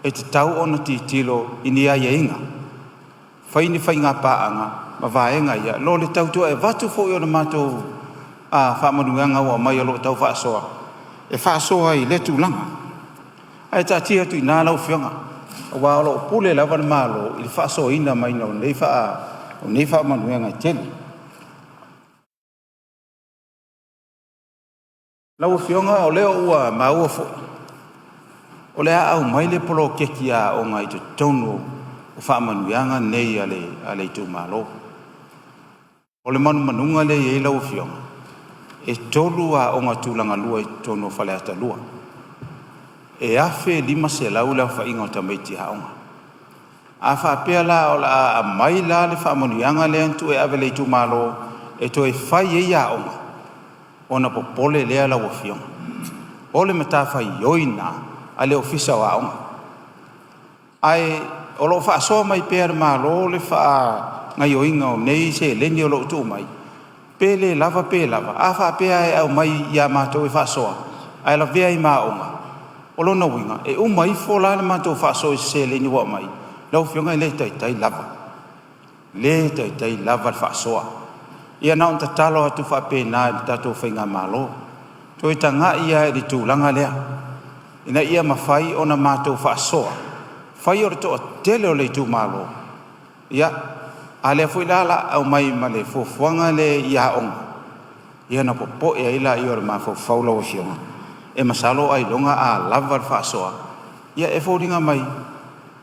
e tatau ona tilotilo i ni aiaiga, fai ni faiga paaga ma vaega ia i lo le tau toe avatu foi o le matou faamanuiaga ua aumai o lo o tau faasoa, e faasoa ai i lea tulaga. Ae taatia atu i ina lau Afioga, aua o lo o pule lava le Malo i le faasoaina mai o nei faamanuiaga e tele. Lau Afioga o lea ua maua foi o le a aumai le poloketi a aoga i totonu o faamanuiaga nei a le itumalo. O le manumanuga lea e i ai lau Afioga, e 3 aoga tulagalua i totonu o Faleata 2, e 1500 le aofaiga o tamaiti aoga. A faapea la o le a aumai la le faamanuiaga lea na tuu e ave i le itumalo e toe fai ai aoga, ona popole lea lau Afioga. O le matafaioi lena a le Ofisa o Aoga, ae o lo o faasoa mai pea e le Malo le faagaoioiga o nei seleni o lo o tuu mai, pe le lava pe lava. A faapea e aumai ia matou e faasoa ae lavea ai ma aoga, o lona uiga e uma ifo la le matou faasoa i se seleni ua aumai, lau Afioga e le taitai lava, le taitai lava le faasoa. Ia na ona tatalo atu faapena i le tatou faigamalo, toe tagai lava i le tulaga lea ina ia mafai ona matou faasoa, fai o le toatele o le itumalo, ia, a o lea foi la o le a aumai ma le fuafuaga lea i aoga, ia ona popoe ai lea o le mafaufau lau Afioga, e masalo ailoga a lava le faasoa. Ia e foliga mai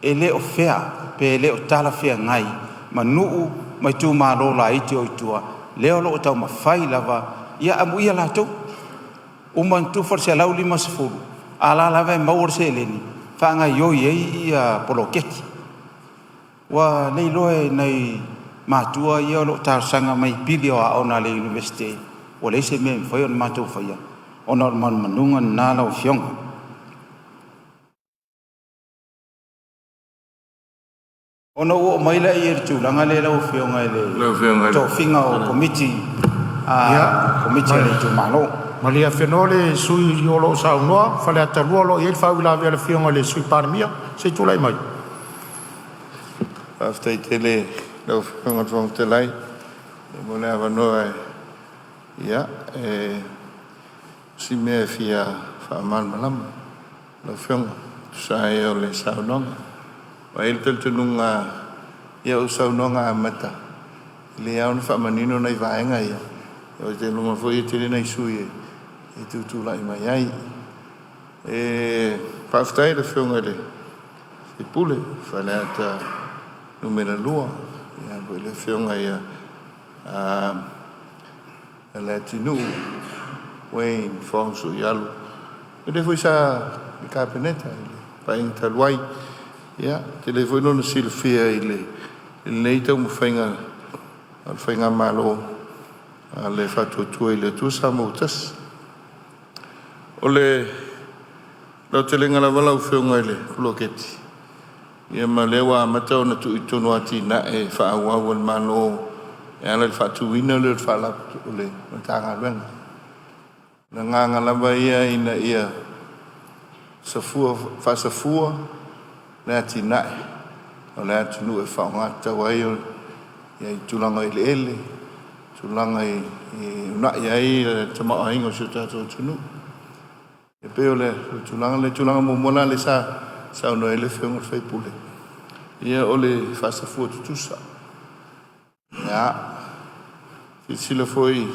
e le o fair pe le o talafeagai ma nuu ma itumalo laiti o i tua lea o lo o taumafai lava, ia amuia latou, uma ona tufa le $150, a o la e lava e maua le seleni e faagaoioi ai poloketi. Ua le iloa e nai matua ia o lo o talosaga mai i pili o aoga a le Iunivesite, ua leai se mea e mafai ona matou faia ona o le manumanuga lena lau Afioga. Ona ou oo mai lea i le tulaga lea lau Afioga i le tofiga o Komiti a le itumalo. Malie afenoa le sui usufono o lo o saunoa Faleata 2 o lo o i ai le faauilavea a le Afioga i le Sui Palemia. Se i tulai mai. Faafetai tele i lau Afioga i le Fofoga Fetalai mo le avanoa. Ia, e si mea e fia faamalamalama lau Afioga e tusa ai o le saunoaga. Ua i ai le talitonuga o saunoaga amata, e lelei lava ona faamanino nai vaega ia, ou te iloa foi e tele nai sui usufono e tutulai mai ai. E faafetai i le Afioga i le sui usufono o Faleata 2, po o le Afioga ia Leatinuu Wayne Fong Suyalo, o le foi sa i le Kapeneta i le Paeaiga talu ai. Ia, e tele foi lona silafia i lenei taumafaiga a le Faigamalo a le Faatuatua i le Atua Samoa ua Tasi. O le aotelega lava lau Afioga i le poloketi, ia ma o lea ua amata ona tuu i totonu o atinae faaauau a le Malo e ala i le faatuina lea o le Matagaluega. O le agaga lava ia ina ia faasafua le atinae o le atunuu e faaaoga tatau ai ia i tulaga o eleele, tulaga e uunai ai le tamaoaiga o si o tatou atunuu. E pei o le tulaga lea. O le tulaga muamua la lea sa saunoa i ai le Afioga i le sui usufono, ia o le faasafua tutusa. Ia, silasila foi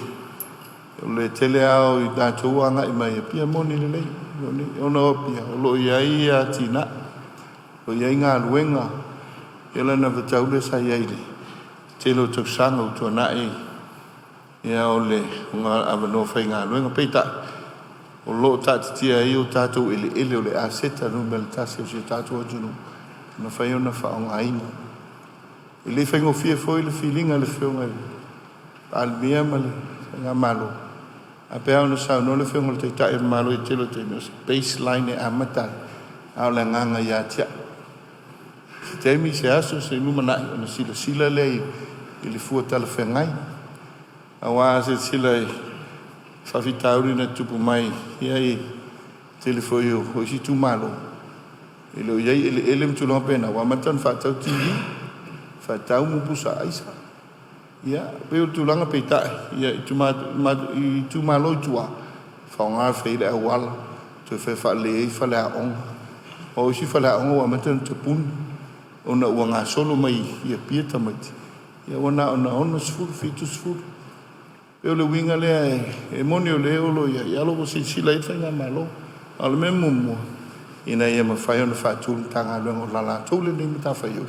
o le tele lava o i latou ua agai mai Apia, e moni lelei, ona o Apia o lo o i ai atinae, o lo o i ai galuega. Ia o le anavatau lea sa i ai i le tele o tausaga ua tuanai, ia o le avanoa faigaluega. Peitai, o lo o taatitia ai o tatou eleele o le aseta numera tasi o si o tatou atunuu e mafai ona faaaogaina. E le faigofie foi le filiga e le Afioga i le Palemia ma le Faigamalo, ae pei lava ona saunoa le Afioga i le Taitai o le Malo i le tele o taimi, o se baseline e amata ai, a o le agaga ia te au, se taimi, se aso se i lumanai ona silasila lea i le fua talafeagai. Aua a silasila i faafitauli na tutupu mai ia i le tele foi o isi itumalo, e le o i ai eleele ma tulaga faapena, ua amata ona faatau TV, faatau pusa aisa. Ia, pei o le tulaga peitai, ia i itumalo i tua, faaaoga e fai ai le auala, toe fai faalelei ai faleaoga. O isi faleaoga ua amata ona tapuni ona ua gasolo mai i Apia tamaiti, ia ua na o le 60, 70. E pei o le uiga lea, e moni o lea o lo o i ai, ae o lo o ua silasila i ai le Faigamalo. A o le mea muamua, ina ia mafai ona faatu le Matagaluega o le latou lenei matafaioi,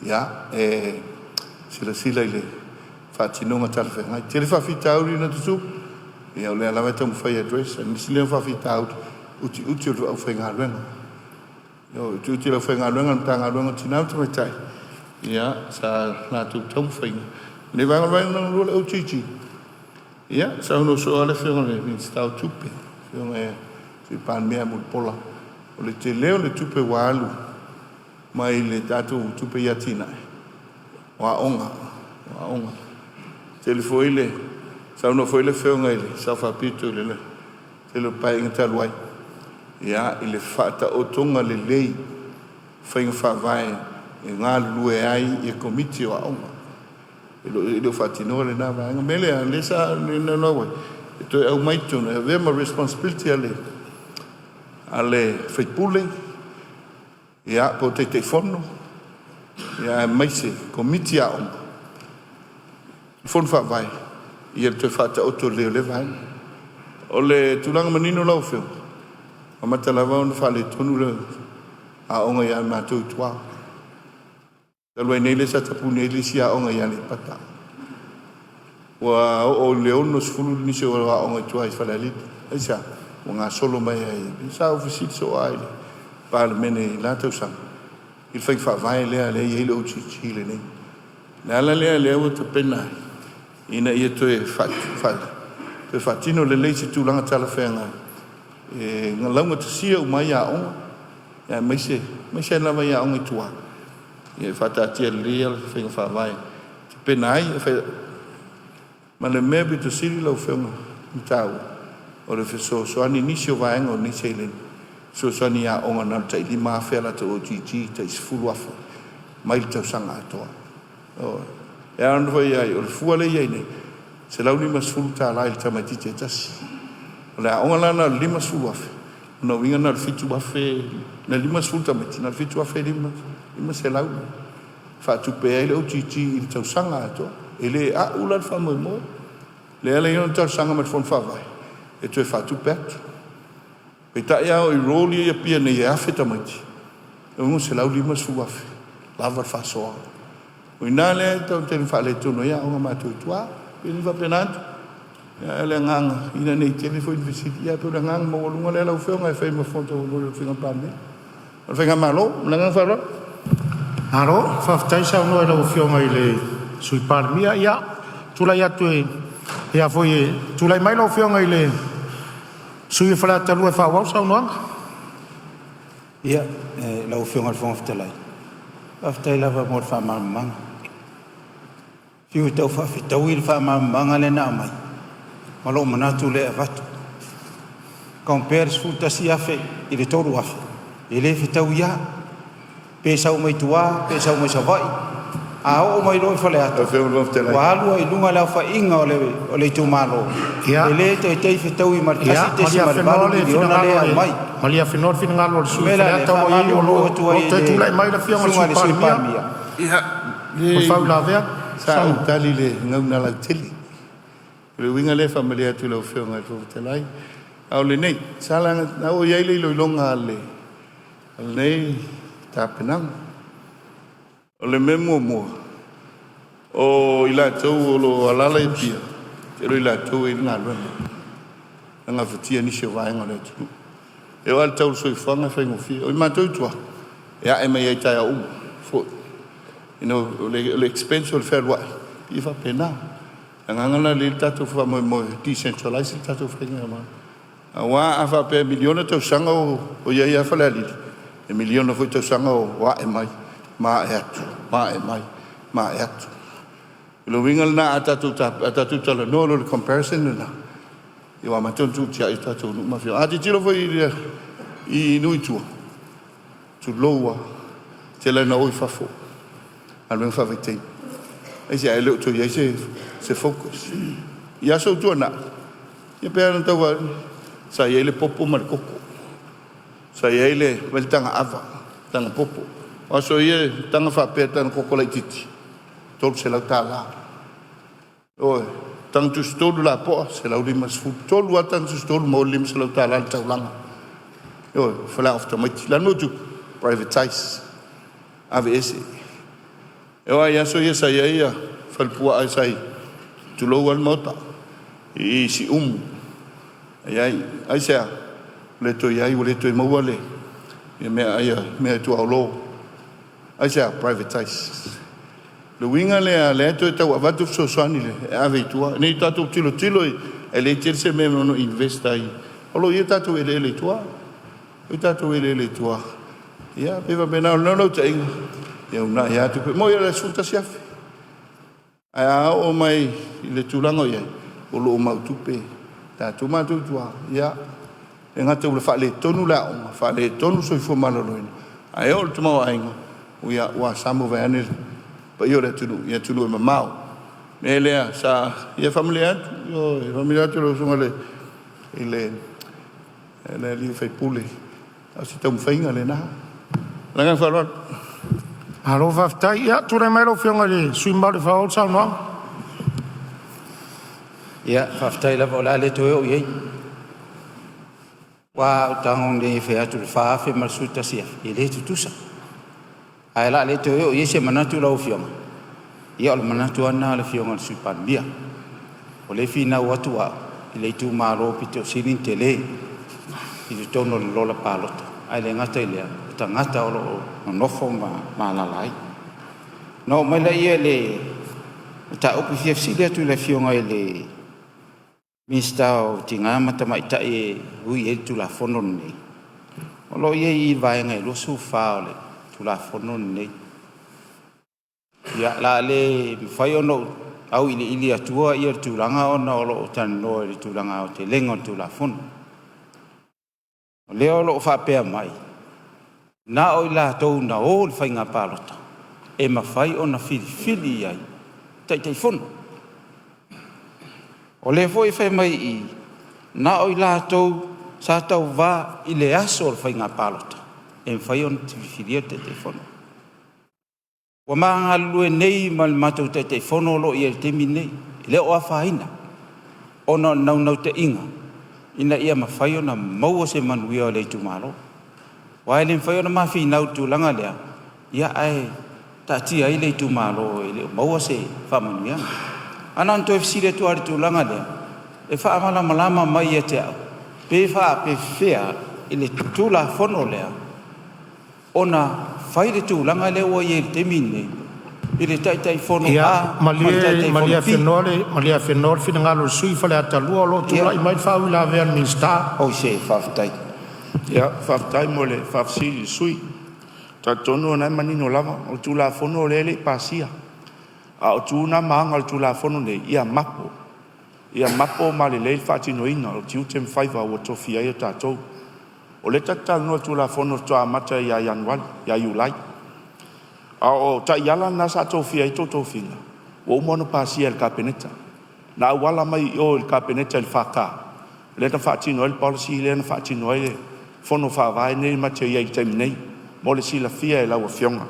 ia, e silasila i le faatinoga talafeagai. E tele faafitauli na tutupu, ia o lea lava e taumafai e address. O nisi lea o faafitauli, utiuti o le aufaigaluega. O le utiuti o le aufaigaluega a le Matagaluega o Tina ma Tamaitai, ia sa latou taumafaiga. O le vaega lona lua o le OGG, ia saunoa soo lava le Afioga i le Minisita o Tupe, le Afioga i le Sui Palemia Mulipola, o le tele o le tupe ua alu mai le tatou tupe i atinae, o aoga, o aoga. Tele foi le saunoa foi le Afioga i le Sao Faapito i le tele o Paeaiga talu ai, ia, i le faataotoga lelei o faiga faavae e galulue ai ia Komiti o Aoga. E le o faatinoa lena vaega. O le mea lea, lea sa naunau ai e toe aumai i totonu e avea ma responsibility a le sui usufono, ia, po o Taitaifono, aemaise Komiti Aoga, Fono Faavae, ia le toe faataoto lelei o lea vaega. O le tulaga manino lau Afioga, amata lava ona faaletonu le aoga ia matou i tua. Talu ai nei lea sa tapuni ai le isi aoga i Aleipata. Ua oo i le 60 nisi o aoga i tua i Falealili. Aisea? Ua gasolo mai ai. Sa ou fesili soo lava i le Palemene i la tausaga i le faiga faavae lea e i ai le OGG lenei. O le ala lea lea ua tapena ai ina ia toe faatino lelei se tulaga talafeagai e laugatasia uma ai aoga, aemaise aemaise lava i aoga i tua, ia faataatia lelei le faiga faavae e tapena ai. Ma le mea pito sili lau Afioga ona taua, o le fesoasoani i nisi o vaega o nei seleni, fesoasoani i aoga na o le tai $5,000 a latou OGG, tai $10,000 mai le tausaga atoa. E ao ona fai ai, o le fua lea e i ai nei, $150 i le tamaitiiti e tasi. O le aoga la na o le $50,000, lona uiga na o le $7,000, na 50 tamaiti, na o le $7,500 faatupe ai le OGG i le tausaga atoa. E le a'u la le faamoemoe. Lea la e i ai le talosaga mai le Fono Faavae e toe faatupe atu. Peitai a o enroll ia i Apia nei e 1,000 tamaiti, e $650,000 lava le faasoa. O i ina lea e taumafai e faaletonu ai aoga a matou i tua. E pei e faapena atu. Ae o le agaga, ina ne i tele foi ni fesili, ae pei o le agaga maualuga lea lau Afioga e fai ma fofoga taumolimoli o le Faiga Palemene, o le Faigamalo. Ma le agaga faaaloalo. Malo faafetai saunoa i lau Afioga i le Sui Palemia. Ia, tulai atu e tulai mai lau Afioga i le sui usufono mo Faleata 2 e faaauau le saunoaga. Ia, lau Afioga i le Fofoga Fetalai, faafetai lava mo le faamalamalamaga. Fiu e taufaafetaui le faamalamalamaga lea na aumai ma lou manatu lea e avatu. Compare le $11,000 i le $3,000, e le fetaui lava. Pe sau mai tua, pe sau mai Savaii, a oo mai loa i Faleata, ua alu ai i luga le aofaiga o le itumalo, e le taitai fetaui ma le $1.8 miliona lea e aumai. Maliefenoa le finagalo o le O sui le mea la lea, e Faleata o faamalulu atu ai lo i toe le tulai mai le afioga i le susuga i le Sui Sui Palemia. Palemia, O le faauilavea. Sa ou tali i le gauna lautele. O le uiga lea e faamalie atu i lau Afioga i le Fofoga Fetalai. A o lenei, sa laga, na oo i ai le iloiloga a lenei tapenaga. O le mea muamua, o i latou o lo o alaala i Apia, tele o i latou e i ai le galuega, e gafatia nisi o vaega o le atunuu. E oo lava i le tau o le soifuaga e faigofie. O i matou i tua, e ae mai lava i taeao uma foi. Ina o le expense o le fealuai, e faapena. O le agaga lena o lea e i ai le tatou faamoemoe e decentralize le tatou faigamalo. Aua a faapea e miliona tausaga o i ai lava Falealili, e miliona foi tausaga o a'e mai ma a'e atu, ma a'e mai ma a'e atu. O le uiga lena, a tatou talanoa loa i le comparison lena, ia ua amata ona tuutiai a tatou nuu ma afioaga. A tilotilo foi i nuu i tua, tulou lava, e tele ina o i fafo i galuega faavaitaimi. Aisea? E le o toe i ai se focus. I aso ua tuanai, ia pei ona tau fai atu, sa i ai le popo ma le koko, sa i ai le taga ava, taga popo. O aso ia e taga faapea, taga koko laitiiti, e $300. Ioe, taga tusitolu lapoa, $150. Tolu lava taga tusitolu maua ai le $500 i le taulaga. Ioe, o faleaoga o tamaiti. O le a le mea ua tupu? Privatize, aveese. E oo lava i aso ia sa i ai falepuaa sa i, tulou lava le Maota, i Siumu. E i ai. Aisea? Ua le toe i ai, ua le toe maua le meaai a meatuaolo. Aisea? Privatize. O le uiga lea, lea e toe tau avatu fesoasoani e ave i tua. Ne i tatou tilotilo e leai tele se mea e ono invest ai. O lo o i ai tatou eleele i tua. O tatou eleele i tua. Ia, pei faapena, o le naunautaiga, ia uunai lava tupe. E moni o le $11,000, ae a oo mai i le tulaga o i ai, o lo o mau tupe tatou matou i tua. Ia, e gata ua faaletonu le aoga, faaletonu le soifua maloloina, ae oo i le tamaoaiga, ia ua samo vaeane le paia o le atunuu i atunuu e mamao. O le mea lea sa ia faamalie atu, ioe, faamalie atu i lau Susuga i le sui usufono, o se taumafaiga lena. Ma le agaga faaaloalo. Malo faafetai. Ia, tulai mai lau Afioga i le sui usufono mamalu e faaauau le saunoaga. Ia, faafetai lava o le a le toe oo i ai. Aua a ou tago nei e fai atu i le $4,000 ma le $11,000, e le tutusa. Ae o le a le toe oo i ai se manatu lau Afioga, ia o le manatu lava lena o le Afioga i le Sui Palemia. O lea e finau atu au i le itumalo pito sili ona tele i totonu o le lola palota, ae le gata i lea, o tagata o lo o nonofo ma alaala ai. Ona oo mai lea i le mataupu e fia fesili atu i le Afioga i le Minisita o Tina ma Tamaitai e ui i ai le Tulafono lenei, o lo o i ai i i le Vaega e 24 o le Tulafono lenei. Ia, o le a le mafai ona ou auiliili atua le tulaga ona o lo o talanoa i le tulaga aotelega o le Tulafono. O lea o lo o faapea mai, na o i latou na o i le faiga palota e mafai ona filifili i ai Taitaifono. O lea foi e fai mai i i, na o i latou sa tauva i le aso o le faiga palota e mafai ona filifilia le Taitaifono. Ua ma galulue nei ma le matou Taitaifono o lo o i ai i le taimi lenei, e le o afaina, ona o le naunautaiga ina ia mafai ona maua se manuia o le itumalo. Aua e le mafai ona ma finau i le tulaga lea, ia ae taatia ai le itumalo e le o maua se faamanuiaga. Ae na ona toe fesili atu lava i le tulaga lea, e faamalamalama mai ia te au, pe faapefea i le Tulafono lea ona fai le tulaga lea ua i ai i le taimi lenei i le Taitaifono Ia A ma le malie Taitaifono B. malie afenoa le finagalo o le sui usufono mo Faleata 2 o lo o tulai mai le faauilavea a le Minisita. Oh se faafetai. Ia, faafetai mo le faafesili i le sui usufono. E talitonu o lena e manino lava, o le Tulafono lea e le i pasia, a o tu na ma aga o le Tulafono lenei, ia mapo, ia mapo ma lelei le faatinoina o tiute ma faiva ua tofia ai e tatou. O lea tatou te talanoa i le Tulafono faatoa amata ia Ianuari, ia Iulai. A o taiala na sa tofia ai tofiga ua uma ona pasia e le Kapeneta, na auala mai i o i le Kapeneta i le FK lea na faatino ai le policy lea na faatino ai le Fono Faavae lenei matou te i ai i le taimi nei, mo le silafia e lau Afioga.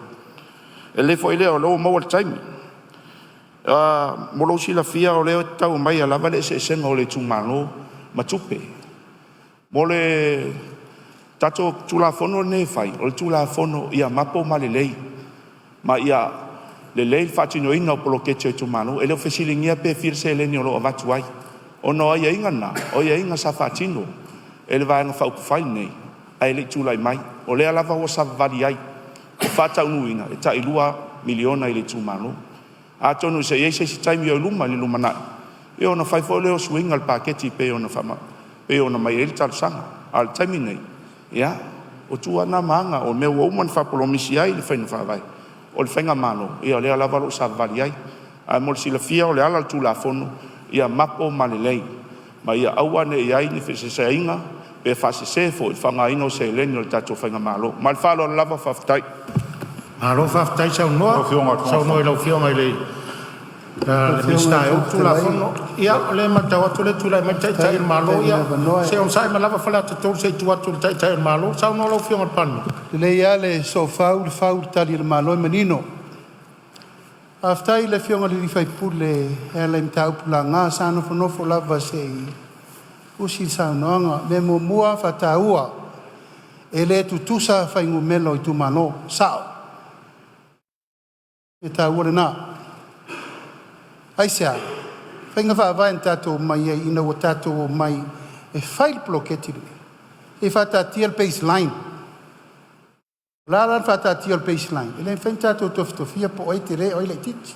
E le foi lea o lea ua maua le taimi. Mo lou silafia o lea e tau aumaia lava le eseesega o le itumalo ma tupe. Mo le tatou Tulafono lenei e fai, o le Tulafono ia mapo ma lelei, ma ia lelei le faatinoina o poloketi a itumalo. E le o fesiligia pe fia le seleni o lo o avatu ai, ona o aiaiga na, o aiaiga sa faatino e le Vaega Faaupufai lenei ae le i tulai mai. O lea lava ua savavali ai e faataunuuina le tai $2 miliona i le itumalo. Atonu se i i ai se isi taimi o i luma i le lumanai, ia ona fai foi lea o suiga o le paketi e pei ona aumai ai le talosaga. A o le taimi lenei, ia, o tu lava na ma aga, o mea ua uma ona faapolomisi ai le faiga faavae o le faigamalo, ia o lea lava o lo o savavali ai. Ae mo le silafia o le ala o le Tulafono, ia mapo ma lelei, ma ia aua ne i i ai ni feseseaiga pe faasese foi le faaaogaina o seleni a le tatou faigamalo. Ma le faaaloalo lava, faafetai. Malo faafetai saunoa i lau Afioga i le Lau Minisita e Afioga i le ou le Fofoga Fetalai, Tulafono. Ia, o lea e matau atu o lea e tulai mai le Taitai o le Malo. faafetai mo le Ia, avanoa. se i onosai mai lava Faleata 3 se i tuu atu i le Taitai o le Malo. Saunoa lau Afioga i le Palemia. Lelei lava le soofau, o le fau le tali a le Malo e manino. Faafetai i le Afioga i le sui usufono e ala i mataupu laga. Sa nofonofo lava se i usi le saunoaga. O le mea muamua faataua, e le tutusa fuainumera o itumalo, sao. O le mea taua lena. Aisea? Faiga faavae na tatou omai ai ina ua tatou omai e fai le poloketi lenei, e faataatia le baseline. O le a la le faataatia o le baseline? E le mafai ona tatou tofitofia po o ai e tele a o ai e laitiiti.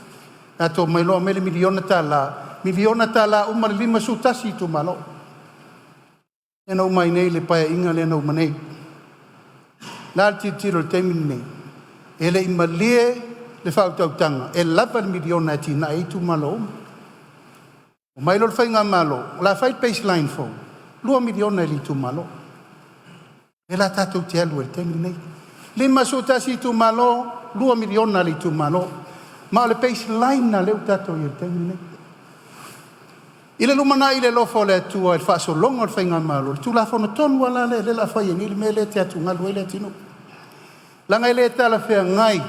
Tatou omai loa aumai le $1 miliona, $1 miliona uma le 51 itumalo. Lea na uma ai nei le Paeaiga lea na uma nei. O le a le tilotilo i le taimi lenei? E le i malie le faautautaga e lava le miliona e atiae ai itumalo uma. Omai loa le faigamalo o le a fai le baseline fou, $2 miliona i le itumalo. Lea la tatou te alu ai i le taimi lenei. 51 itumalo, $2 miliona a le itumalo. Ma o le baseline lena lea ua tatou i ai i le taimi lenei. I le lumanai i le alofa o le Atua i le faasologa o le faigamalo, o le Tulafono tonu lava la lea o le a fai ai nei le mea lea e te atugalu ai le atunuu. Leaga e le talafeagai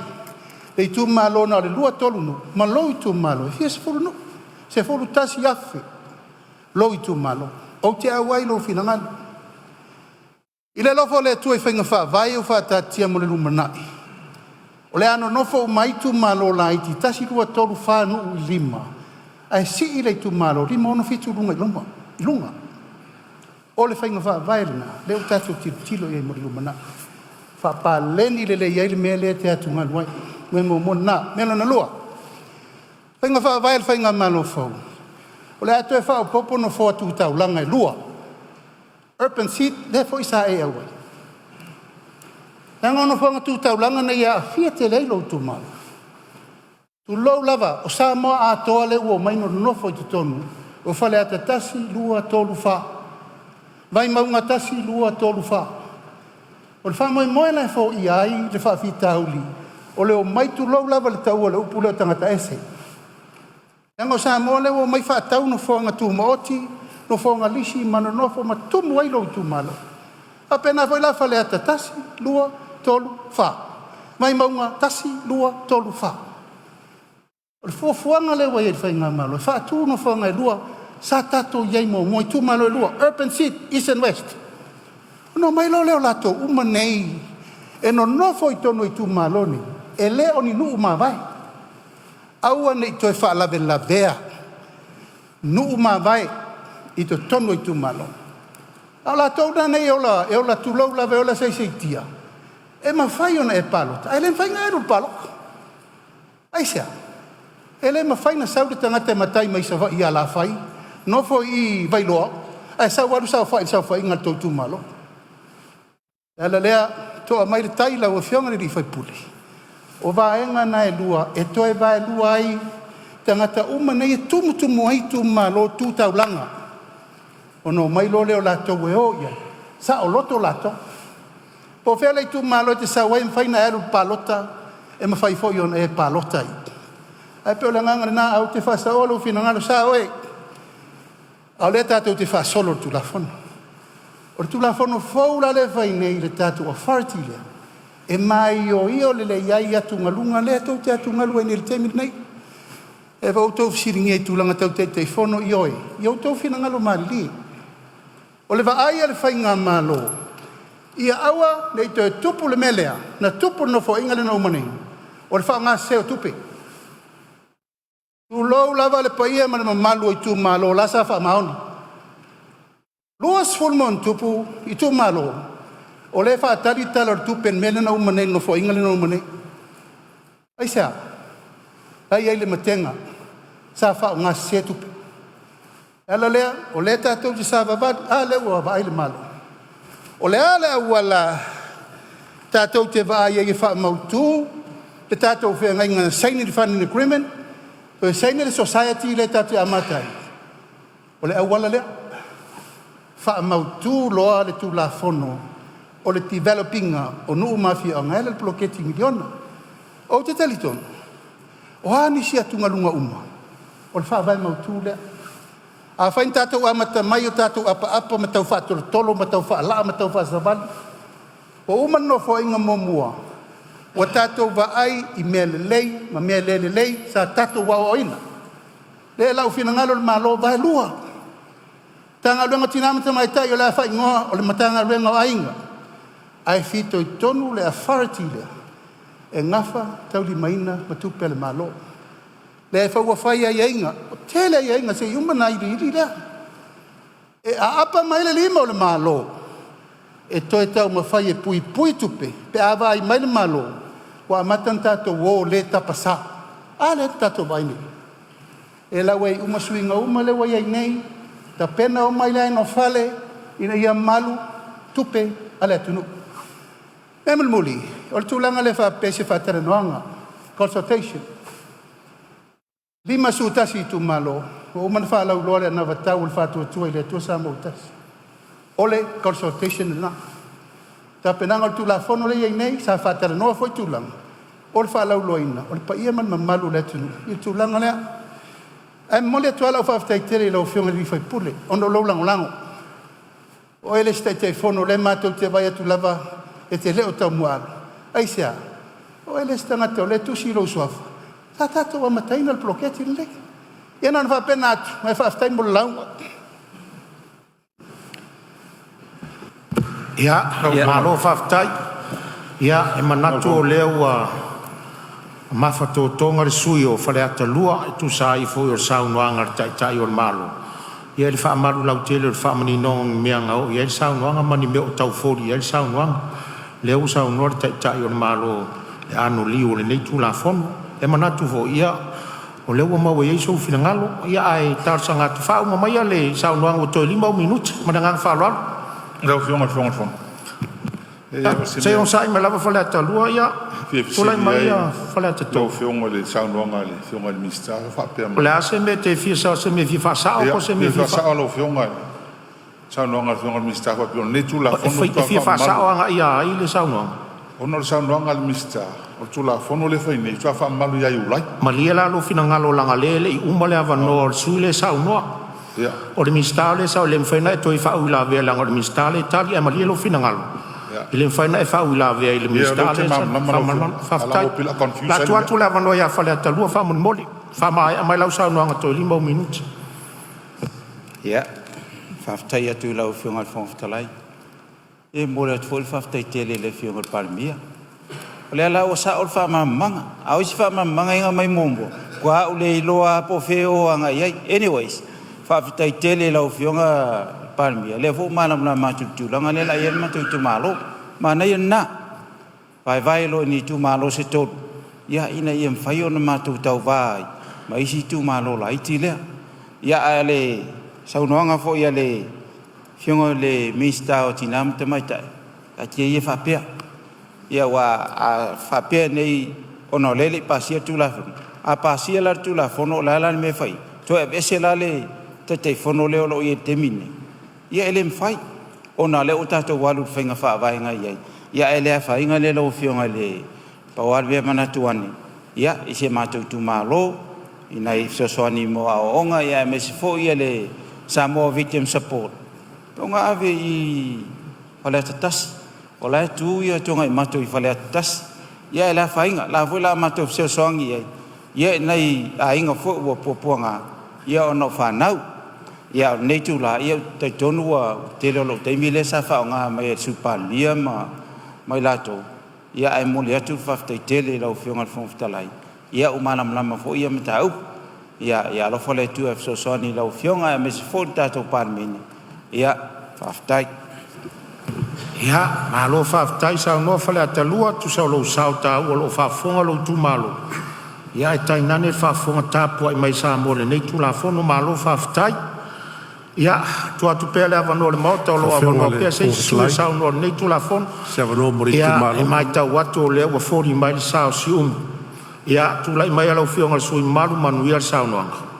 le itumalo na o le 2, 3 nuu ma lou itumalo e fia sefulu nuu, 11,000 lou itumalo. Ou te auai i lou finagalo. I le alofa o le Atua i faiga faavae ia ua faataatitia mo le lumanai, o le a nonofo uma ai itumalo laiti 1, 2, 3, 4 nuu i lima, ae sii le itumalo 5, 6, 7 i luga. O le faiga faavae lena lea ua tatou tilotilo i ai mo le lumanai, faapaleni lelei ai le mea lea e te atugalu ai. O le mea muamua lena. Mea lona lua, faiga faavae a le faigamalo fou, o le a toe faaopoopo nofoa tu taulaga e 2, urban seat lea foi sa e auai. Leaga o nofoaga tu taulaga nei e aafia tele ai lou itumalo. Tulou lava, o Samoa atoa lea ua omai nonofo i totonu o Faleata 1, 2, 3, 4, Vaimauga 1, 2, 3, 4. O le faamoemoe la e foia ai le faafitauli o le omai, tulou lava le taua o le upu lea, o tagata ese. Leaga o Samoa lea ua omai faatau nofoaga tumaoti, nofoaga lisi ma nonofo ma tumu ai lou itumalo. E faapena foi la Faleata 1, 2, 3, 4, Vaimauga 1, 2, 3, 4. O le fuafuaga lea ua i ai e le faigamalo, e faatu nofoaga e lua sa tatou i ai muamua i itumalo e lua, urban seat east and west. Ona omai loa lea o latou uma nei e nonofo i totonu o itumalo nei, e le o ni nuu mavae. Aua ne i toe faalavelavea nuu mavae i totonu o itumalo. A o latou la nei e ola, e ola, tulou lava, e ola saisaitia, e mafai ona e palota ae le mafai ona e alu i le palota. Aisea? E le mafai ona sau le tagata e matai mai Savaii i Salafai, nofo i i Vailoa, ae sau alu saofai i le saofaiga a le tou itumalo. O le ala lea, toa mai le tai lau afioga i le sui usufono, o vaega na e lua e toe vaelua ai tagata uma nei e tumutumu ai itumalo tu taulaga, ona omai loa lea o latou e o i ai, saoloto latou. Po o fea le itumalo e te sau ai, e mafai ona e alu i le palota E mafai foi ona e palota ai. Ae pei o le agaga lena, ae ou te faasaoa lou finagalo, e sao oe, a o lea tatou te faasolo i le Tulafono. O le Tulafono fou la lea e fai nei i le tatou authority lea, e maioio lelei ai atugaluga lea tou te atugalu ai nei i le taimi lenei. E ua outou fesiligia i tulaga tau Taitaifono, ioe, ia outou finagalo malilie. O le vaai a le Faigamalo, ia aua nei toe tupu le mea lea na tupu i le Nofoaiga lea na uma nei, o le faaaogasese o tupe. Tulou lava le paia ma le mamalu o itumalo o la sa faamaoni, 20+ itumalo o lea e faatali le Tala o le Tupe i le mea lea na uma nei i le Nofoaiga lea na uma nei. Aisea? La e i ai le matega, sa faaaogasese tupe. O le ala lea o lea tatou te savavali, a lea ua vaai le Malo. O le a le auala tatou te vaai ai e faamautu le tatou feagaiga na saini le funding agreement, toe saini le society lea tatou te amata ai? O le auala lea, faamautu loa le Tulafono o le develop ina o nuu ma afioaga e ala i le poloketi miliona. Ou te talitonu, o a nisi atugaluga uma, o le faavae mautu lea. Afai na tatou amata mai o tatou apaapa ma tau faatolotolo ma tau faalaa ma tau faasavali, ua uma le Nofoaiga muamua, ua tatou vaai i mea lelei ma mea le lelei sa tatou aoaoina. O lea la ua finagalo le Malo, vaelua Matagaluega o Tina ma Tamaitai o le a faaigoa o le Matagaluega o Aiga, ae fitoitonu le authority lea e nafa ma taulimaina ma tupe a le Malo. Lea foi ua fai aiaiga, ua tele aiaiga se i uma ona auiliili lea. E aapa mai le lima o le Malo e toe taumafai e puipui tupe pe a vaai mai le Malo ua amata ona tatou o le tapasa. A lea ua tatou vaai nei? O lea la ua i ai uma suiga uma lea ua i ai nei, tapena uma i le aega o fale ina ia malu tupe a le atunuu. O le mea mulimuli, o le tulaga lea faapea i se faatalanoaga, consultation. 51 itumalo ua uma ona faalauiloa le anavatau a le Faatuatua i le Atua Samoa ua Tasi. O le consultation lena. Tapenaga o le Tulafono lea e i ai nei, sa faatalanoa foi tulaga o le faalauiloaina o le paia ma le mamalu o le atunuu i le tulaga lea. Ae momoli atu lava lau faafetai tele i lau Afioga i le sui usufono ona o lou lagolago. O oe le isi Taitaifono o lea matou te vaai atu lava e te le o Taumuaava. Aisea? O oe le isi tagata o lea e tusi lou suafa sa tatou amataina le poloketi lenei. Ia na ona faapena atu, ae faafetai mo le lauga. Ia, malo faafetai. Ia e manatu o lea ua mafatotoga le sui usufono o Faleata 2 e tusa ai foi o le saunoaga a le Taitai o le Malo i le faamalu lautele o le faamaninoga o ni mea na oo i ai le saunoaga ma ni mea o tau foli i ai le saunoaga. Lea ua saunoa le Taitai o le Malo i le anoliu o lenei Tulafono. E manatu foi ia o lea ua maua i ai sou finagalo, ae talosaga atu, faauma maia le saunoaga ua toe 5 ou minute. Ma le agaga faaaloalo. Lau Afioga i le Fofoga o le Fono, e Se i onosai mai lava Faleata 2, ia fia tulai fesili mai ai Faleata lau 3. Afioga i le saunoaga a le Afioga i le Minisita o faapea O le mai. a se mea e te fia sao, se mea e fia faasao Ia, po o se mea fia e fia faasao lau Afioga i le saunoaga a le Afioga i le Minisita faapea o lenei E Tulafono e faatoa fia faamamalu. faasao agai ia ai le saunoaga? Ona o le saunoaga a le Minisita, o le Tulafono lea e fai nei faatoa faamamalu ia Iulai. Malie la lou finagalo leaga o lea e le i uma le avanoa o le sui usufono lea e saunoa. Ia, O le Minisita lea e sau, e le mafai ona e toe faauilavea leaga o le Minisita lea e tali. Ae malie lou finagalo, ia, e le mafai ona e faauilavea i le ia o lea Minisita ou te lea e saunoa. malamalama lau Faamalamalama. Afioga, ae Faafetai. leaga pei o le a O le confuse a ai le tuu mea. atu le avanoa ia Faleata 2 faamolemole, faamaea mai lau saunoaga toe 5 ou minute. Ia, faafetai atu i lau Afioga i le Fofoga Fetalai. E momoli atu foi le faafetai tele i le Afioga i le Palemia. O lea la ua sao le faamalamalamaga, a o isi faamalamalamaga ia na aumai muamua, matua ou le iloa lava po o fea o agai i ai. Anyways, faafetai tele i lau Afioga i le Palemia, o lea foi ua malamalama atu i le tulaga lea o le a i ai le matou itumalo. Manaia lena, vaevae loa i itumalo se tolu, ia ina ia mafai ona matou tauva ai ma isi itumalo laiti lea. Ia, a o le saunoaga foi a le Afioga i le Minisita o Tina ma Tamaitai, taatia ia faapea. Ia aua a faapea nei ona o lea e le i pasia le Tulafono, a pasia la le Tulafono o le a la le mea e fai ai? Toe aveese la le Taitaifono lea o lo o i ai i le taimi lenei? Ia e le mafai, ona o lea ua tatou alu i le faiga faavae na i ai, ae le afaina lea lau Afioga i le Pau lava le mea e manatu ane i si o matou itumalo i nai fesoasoani mo aoaoga aemaise foi le Samoa Victim Support ona ave i Faleata 1. O la e tu Tuanaimato i Faleata 1, ae le afaina o la foi o le a matou fesoasoani i ai i nai aiga foi ua puapuaga ona o fanau. A o lenei itula, ou te talitonu ua tele o lou taimi lea sa faaaoga mai e le Sui Palemia ma i latou, ae momoli atu le faafetai tele i lau Afioga i le Fofoga Fetalai, ua malamalama foi ia mataupu. Ia alofa le Atua e fesoasoani i lau Afioga aemaise foi le tatou Palemene. Faafetai. Ia, malo faafetai saunoa Faleata 2 tusa o lou sao taua o lo o faafofoga lou itumalo, ae tainane le faafofoga tapuai mai a Samoa i lenei Tulafono. Malo faafetai. Ia, tuu atu pea le avanoa i le Maota o lo o Afioga avanoa i le pea se Fofoga isi sui usufono e Fetalai, saunoa i lenei Tulafono. o se avanoa mo le Ia, itumalo. e matau atu o lea ua foliga mai le sa o Siumu. Ia, tulai maia lau Afioga i le sui usufono mamalu, manuia le saunoaga.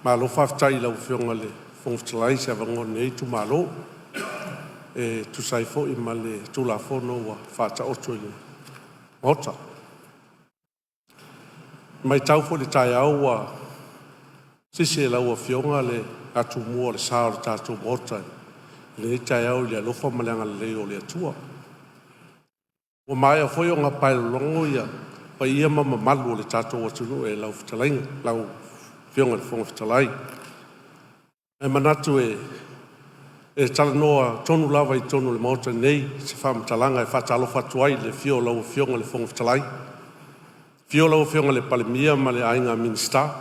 Malo faafetai i lau Afioga i le Fofoga Fetalai i se avanoa o lenei itumalo e tusa ai foi ma le Tulafono ua faataoto i le Maota. E matau foi i le taeao ua sisi e lau Afioga le atumua o le sa o le tatou Maota i lenei taeao i le alofa ma le agalelei o le Atua. Ua maea foi ona paelologo ia paia ma mamalu o le tatou atunuu e lau fetalaiga, lau Afioga i le Fofoga Fetalai. Ae manatu e talanoa tonu lava i totonu o le Maota nei se faamatalaga e faatalofa atu ai i le afio o lau Afioga i le Fofoga Fetalai, afio lau Afioga i le Palemia ma le Aiga Minisita,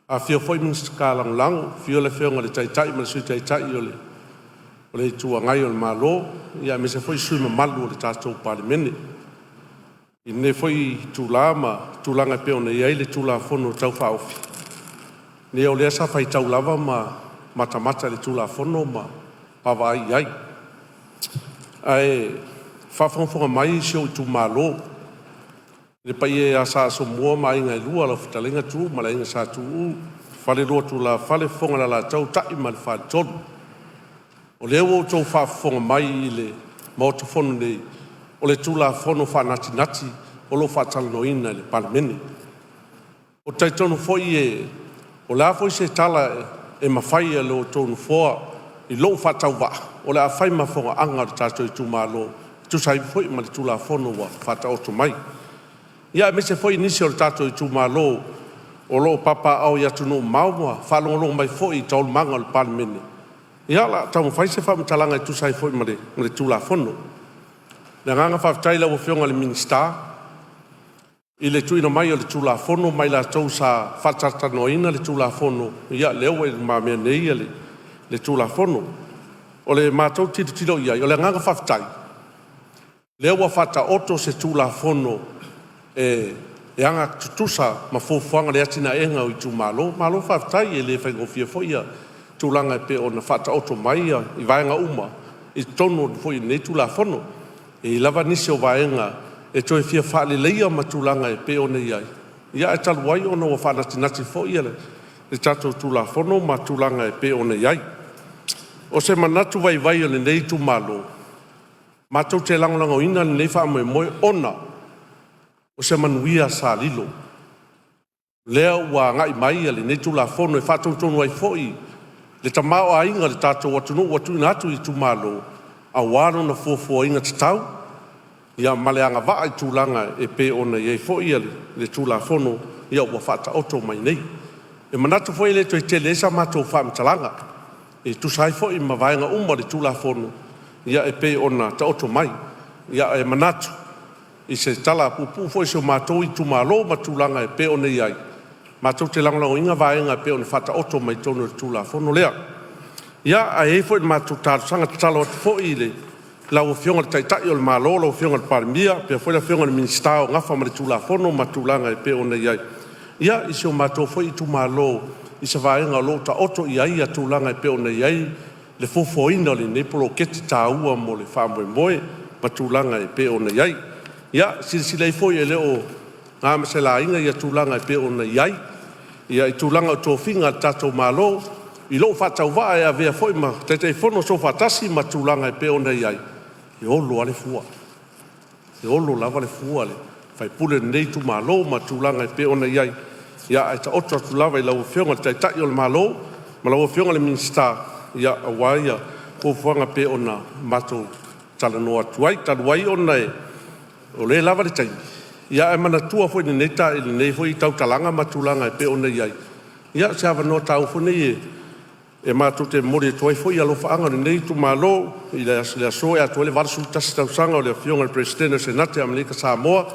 afifio foi Minisita Lagolago, afio le Afioga i le Taitai ma le Sui Taitai o le Itu Agai o le Malo, aemaise foi sui usufono mamalu o le tatou Palemene. I lenei foi itula ma tulaga e pei ona i ai le Tulafono Tau Faaofi, o lea sa faitau lava ma matamata i le Tulafono ma vaavaai i ai. Ae faafogafoga mai si ou itumalo, le paia ia Sa Asomua ma Aiga e Lua, lau Fetalaiga Tuuu ma le Aiga Sa Tuuu, Falelua o Tulafale, Fofoga o le Alataua, Tai ma le Faletolu. O lea ua outou faafofoga mai i le Maota Fono nei, o le Tulafono Faanatinati o lo o faatalanoaina e le Palemene. Ou te talitonu foi o le a foi se tala e mafai e lo outou Nofoa i lou faatauvaa, o le a fai ma fogaaga a le tatou itumalo e tusa ai foi ma le Tulafono ua faataoto mai. Ia aemaise foi nisi o le tatou itumalo o lo o papaaao i atunuu mamao ma faalogologo mai foi i taualumaga o le Palemene. Ia, o le a taumafai se faamatalaga e tusa ai foi ma le Tulafono. O le agaga faafetai i lau Afioga i le Minisita i le tuuina mai o le Tulafono ma i latou sa faatalatalanoaina le Tulafono, ia lea ua i lumamea nei le Tulafono. O le matou tilotilo i ai, o le agaga faafetai, lea ua faataoto se Tulafono e agatutusa ma fuafuaga o le atinaeina o itumalo. Malo faafetai, e le faigofie foi tulaga e pei ona faataoto mai i vaega uma i totonu foi o lenei Tulafono. E i ai lava nisi o vaega e toe fia faaleleia ma tulaga e pei ona i ai, ae talu ai ona ua faanatinati foi le tatou Tulafono ma tulaga e pei ona i ai. O se manatu vaivai o lenei itumalo, matou te lagolagoina lenei faamoemoe ona o se manuia sa lilo, lea ua agai mai lenei Tulafono e faatonutonu ai foi le tamaoaiga o le tatou atunuu ua tuuina atu i itumalo aua lona fuafuaina tatau ma le agavaa i tulaga e pei ona i ai foi le Tulafono ua faataoto mai nei. E manatu foi e le toe tele ai sa matou faamatalaga e tusa ai foi ma vaega uma o le Tulafono e pei ona taoto mai. Ae manatu i se tala puupuu foi a si o matou itumalo ma tulaga e pei ona i ai, matou te lagolagoina vaega e pei ona faataoto mai totonu o le Tulafono lea. Ia, ae i ai foi le matou talosaga, e tatalo atu foi i lau Afioga i le Taitai o le Malo lau Afioga i le Palemia faapea foi le Afioga i le Minisita o nafa ma le Tulafono ma tulaga e pei ona i ai i si o matou foi itumalo i se vaega o lo o taoto i ai tulaga e pei ona i ai le fuafuaina o lenei poloketi taua mo le faamoemoe ma tulaga e pei ona i ai. Ia silasila ifo e le o na ma se laina tulaga e pei ona i ai i tulaga o tofiga a le tatou Malo. i lou faatauvaa e avea foi ma Taitaifono o Soofaatasi ma tulaga e pei ona i ai, e olo lava le fua. E olo lava le fua a le sui usufono o lenei itumalo ma tulaga e pei ona i ai, ae taoto atu lava i lau Afioga i le Taitai o le Malo ma lau Afioga i le Minisita aua fuafuaga e pei ona matou talanoa atu ai. Talu ai ona o lea e lava le taimi, ae manatua foi i lenei foi tautalaga ma tulaga e pei ona i ai, ia o se avanoa taua foi lenei e matou te momoli atu ai foi alofaaga o lenei itumalo i le aso e atoa ai le 81 tausaga o le Afioga i le Peresetene o le Senate a Amerika Samoa,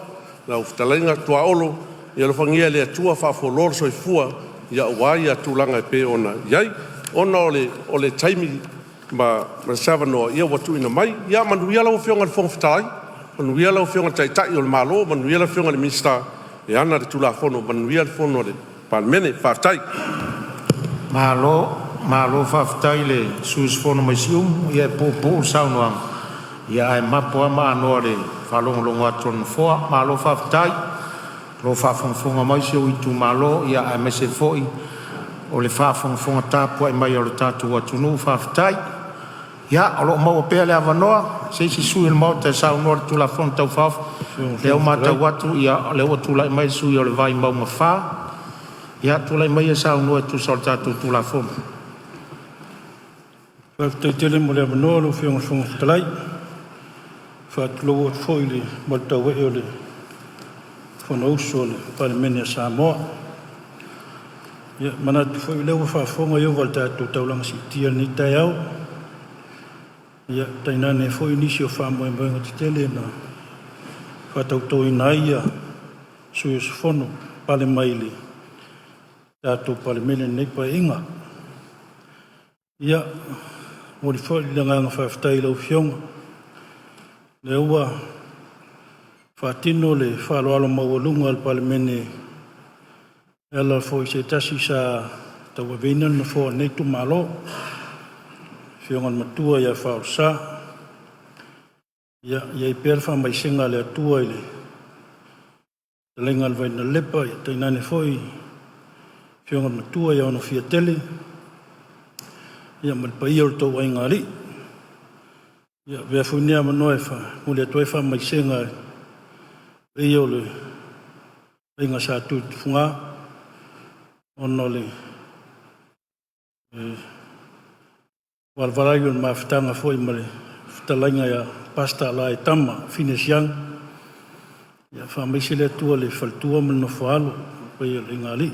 lau fetalaiga Tuaolo. Ia alofagia e le Atua faafualoa le soifua aua tulaga e pei ona i ai. Ona o le taimi ma se avanoa ua tuuina mai, ia manuia lau Afioga i le Fofoga Fetalai, manuia lau Afioga i le Taitai o le Malo, manuia le Afioga i le Minisita e ana le Tulafono. Manuia le fono a le Palemene. Faafetai. Malo faafetai i le sui usufono mai Siumu, e puupuu le saunoaga ae mapo lava ma anoa i le faalogologo atu a le Nofoa. Malo faafetai o lo o faafogafoga mai si ou itumalo aemaise foi o le faafogafoga tapuai mai a lo tatou atunuu. Faafetai. Ia, o lo o maua pea le avanoa i se isi sui usufono o le Maota e saunoa i le Tulafono Tau Faaofi. O lea ua matau atu o lea ua tulai mai le sui usufono mo Vaimauga 4. Ia, tulai maia e saunoa e tusa o le tatou Tulafono. Faafetai tele mo le avanoa lau Afioga i le Fofoga Fetalai. E faatulou atu foi i le malu tauee o le Fonousu a le Palemene a Samoa. E manatu foi o lea ua faafofoga Ieova i le tatou taulaga siitia i lenei taeao, tainane foi nisi o faamoemoega tetele na faatautoina ai sui usufono na pale mai i le tatou Palemene i lenei Paeaiga. Ia, e momoli foi le agaga faafetai i lau Afioga, o lea ua faatino le faaaloalo maualuga a le Palemene e ala foi i se tasi sa tauaveina le nofoa o lenei itumalo, le Afioga i le Matua ia Faaolesa. Ia i ai pea le faamaisega a le Atua i le fetalaiga i le Vainalepa, tainane foi le Afioga i le Matua ia Onofiatele ma le paia o lo outou aigaalii. Ia avea foi lenei avanoa e momoli atu ai faamaisega i le paia o le Aiga Sa Tuitufuga ona o le valavalau o le mafutaga foi ma le fetalaiga ia Pastor Alaetama Finness Young. Ia faamaise le Atua i le faletua ma le nofo-a-alo ma le paia o le aigaalii.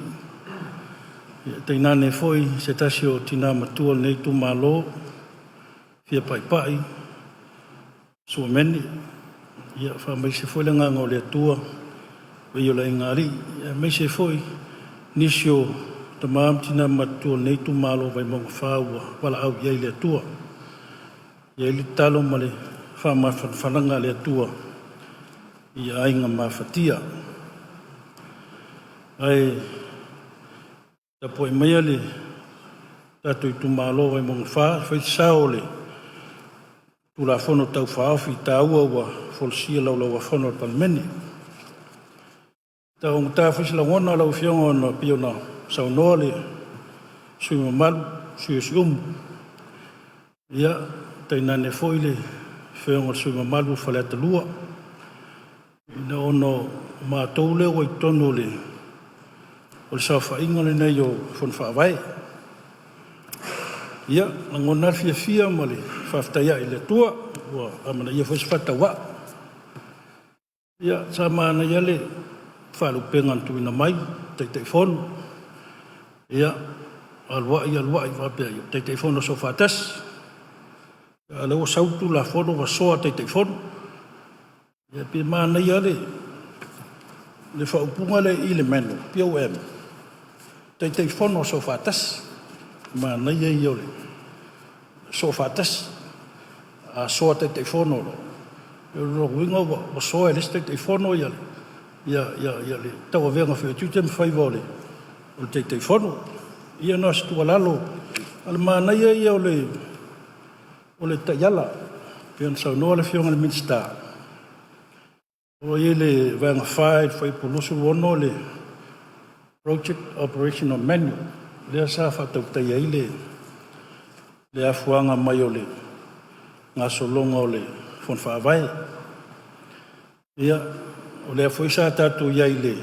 Ia tainane foi se tasi o tina matua o lenei itumalo, Fia Paipai Suamene, ia faamaise foi le agaga o le Atua i le paia o le aigaalii, aemaise foi nisi o tama ma tina matutua o lenei itumalo o Vaimauga 4 ua valaau i ai le Atua. E i ai le tatalo ma le faamafanafanaga a le Atua i aiga mafatia. Ae tapuai maia le tatou itumalo o Vaimauga 4 e fai se sao o le Tulafono Tau Faaofi taua ua folasia i le Laulau-a-Fono a le Palemene. E taugata foi se lagona lau Afioga ona e pei ona saunoa le sui usufono mamalu, le sui usufono o Siumu, ia, tainane foi le afioga i le sui usufono mamalu o Faleata 2, ona o matou lea ua i totonu o le saofaiga lenei o Fono Faavae. Ia, e lagona lava le fiafia ma le faafetai ae i le Atua ua amanaia foi se faatauvaa. Ia, sa manaia lava le faalupega na tuuina mai, Taitaifono, ia, alu ai alu ai faapea, Taitaifono Soofaatasi, a o lea ua sau le Tulafono ua soa Taitaifono. Ia pei e manaia lava le faaupuga lea i le manual, p.o.m, Taitaifono Soofaatasi, o le manaia ia o le Soofaatasi. A soa Taitaifono loa, o lona uiga ua soa e le isi Taitaifono le tauavega foi o tiute ma faiva o le Taitaifono. Ia na o se tuualalo, a o le manaia ia o le taiala, pei ona saunoa le Afioga i le Minisita, o lo o i ai i le Vaega 4 i le fuaiupu 26 le Project Operational Manual. lea sa faatautaia ai le afuaga mai o le gasologa o le Fono Faavae. Ia, o lea foi sa tatou i ai i le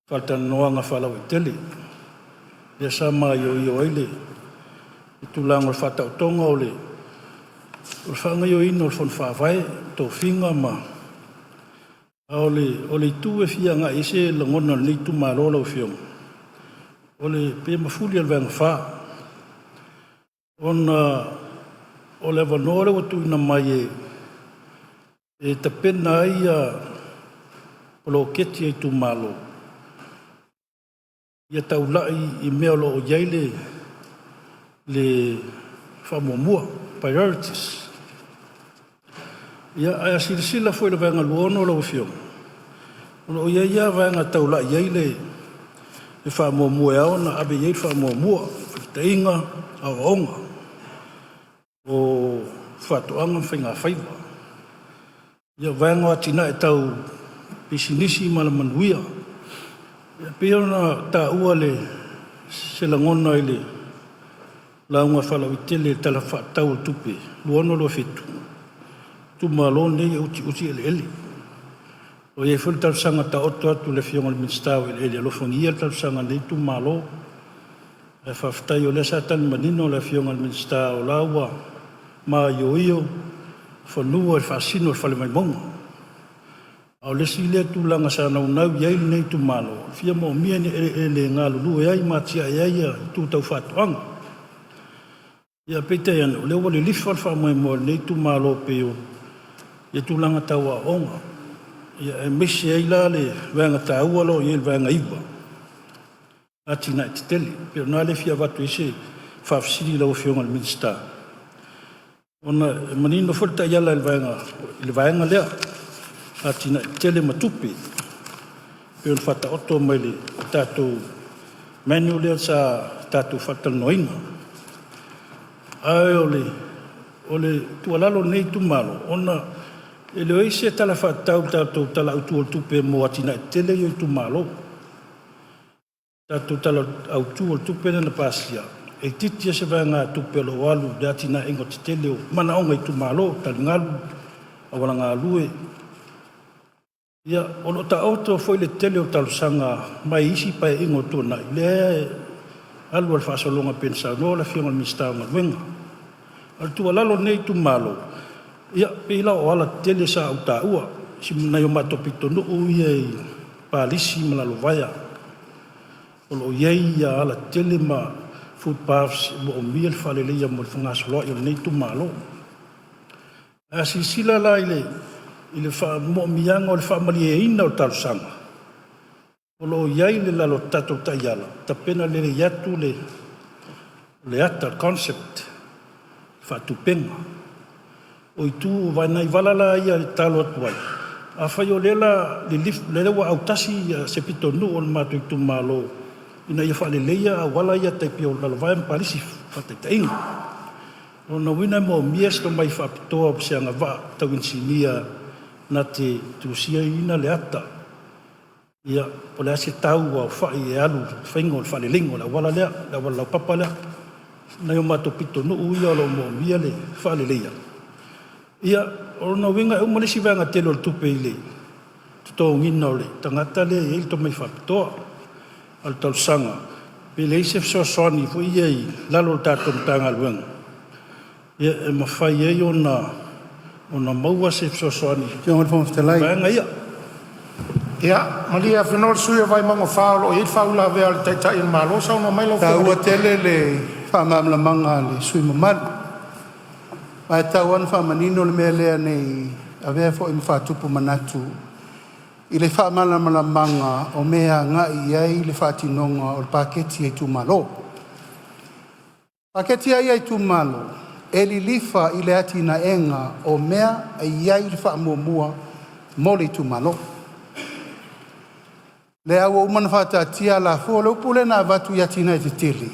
faatalanoaga faalauaitele, lea sa maioio ai le tulaga o le faataotoga o le faagaoioiga o le Fono Faavae, tofiga ma... A o le itu e fia agai i ai se lagona o lenei itumalo lau Afioga, o le pei e mafuli lava i le Vaega 4, ona o le avanoa lea ua tuuina mai e tapena ai poloketi a itumalo, ia taulai i mea o lo o i ai le faamuamua, priorities. Ia, ae a silasila foi i le Vaega 26 lau Afioga, o lo o i ai lava vaega e taulai i ai le faamuamua e ao ona ave i ai le faamuamua, faataitaiga, aoaoga, o faatoaga ma faigafaiva, ia o vaega o atinae tau pisinisi ma alamanuia. E pei ona taua se lagona i le lauga faalauaitele i le Tala Faatatau o le Tupe 2026/2027, itumalo nei e utiuti eleele. Ua i ai foi le talosaga taoto atu i le Afioga i le Minisita o Eleele, alofagia le talosaga a lenei itumalo. Ae faafetai o lea sa tali manino le Afioga i le Minisita o la ua maioio fanua e faasino i le Fale Vaimauga. A o le isi lea tulaga sa naunau i ai lenei itumalo, e fia moomia ni eleele e galulue ai ma atiae ai itu tau faatoaga. Ia peitai ane, o lea ua lilifa le faamoemoe o lenei itumalo pei o tulaga tau aoaoga, ia aemaise ai la le vaega taua lea o lo o i ai le Vaega 9, Atinae Tetele. E pei o i ina lea e fia avatu ai se faafesili i lau Afioga i le Minisita, ona e manino foi le taiala i le vaega lea, Atinae Tetele ma Tupe, pei ona faataoto mai i le tatou manual lea sa tatou faatalanoaina. Ae o le tuualalo a lenei itumalo, ona e leai se Tala Faatatau i le tatou Tala Autu o le Tupe mo atinae tetele ia o itumalo. Tatou Tala Autu o le Tupe lea na pasia, e itiiti lava se vaegatupe o lo o alu i le atinaeina tetele o manaoga o itumalo, taligalu, auala galue. Ia, o lo o taoto foi le tele o talosaga mai isi Paeaiga ua tuanai, lea e alu lava i le faasologa pei ona saunoa le Afioga i le Minisita o Galuega. A o le tuualalo a lenei itumalo, ia pei la o alatetele sa ou taua, nai o matou pitonuu ia i Palisi ma Lalovaea, o lo o i ai alatetele ma footpaths e moomia le faaleleia mo le fegasoloai o lenei itumalo. A silasila la i le moomiaga o le faamalieina o le talosaga, o lo o i ai i lalo o tatou taiala, tapena lelei atu le ata, concept faatupega. O itu, o nai vala la ia e tatalo atu ai, afai o lea o le a lilifa, o lea ua autasi se pitonuu o le matou itumalo ina ia faaleleia auala ia tai pei o Lalovaea ma Palisi faataitaiga. O lona uiga e moomia se tomai faapitoa o se agavaa tau inisinia na te tusiaina le ata, ia po o le a se tau aofai e alu i le faiga o le faaleleiga o le auala lea, le auala laupapa lea. Nai o matou pitonuu ia o lo o moomia le faaleleia. Ia, o lona uiga e uma le isi vaega tele o le tupe i le totogiina o le tagata lea e i ai le tomai faapitoa. A o le talosaga, pe leai se fesoasoani foi ia i lalo o le tatou Matagaluega e mafai ai ona maua se fesoasoani Afioga i le Fofoga i Fetalai. vaega ia. Ia, malie Afenoa le sui usufono o Vaimauga 4 o lo o i ai le faauilavea a le Taitai o le Malo. Saunoa mai lau E Afioga taua tele le faamalamalamaga a le sui usufono mamalu, ma e tatau lava ona faamanino le mea lea ne i avea foi ma faatupu manatu i le faamalamalamaga o mea e agai i ai le faatinoga o le paketi a itumalo. Paketi a ia a itumalo, e lilifa i le atinaeina o mea e i ai le faamuamua mo le itumalo. Lea ua uma ona faataatia alafua. O le upu lea na avatu i atinae tetele,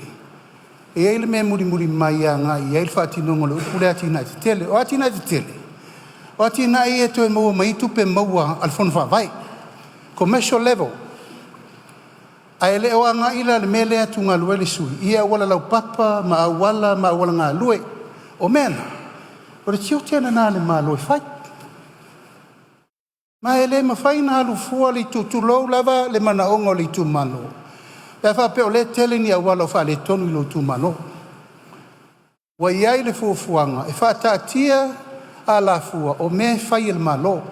e i ai le mea e mulimuli mai e agai i ai le faatinoga o le upu lea atinae tetele. O atinae tetele, o atinae ia e toe maua mai ai tupe maua a le Fono Faavae, commercial level. Ae le o agai la i le mea lea e atugalu ai le sui usufono i auala laupapa ma auala ma auala galue. O mea na, o le tiute lena o le Malo e fai. Ma e le mafai ona alu fua le itu, tulou lava le manaoga o le itumalo, pe a faapea o lea e tele ni auala o faaletonu i lou itumalo. Ua i ai le fuafuaga e faataatia alafua o mea e fai e le Malo,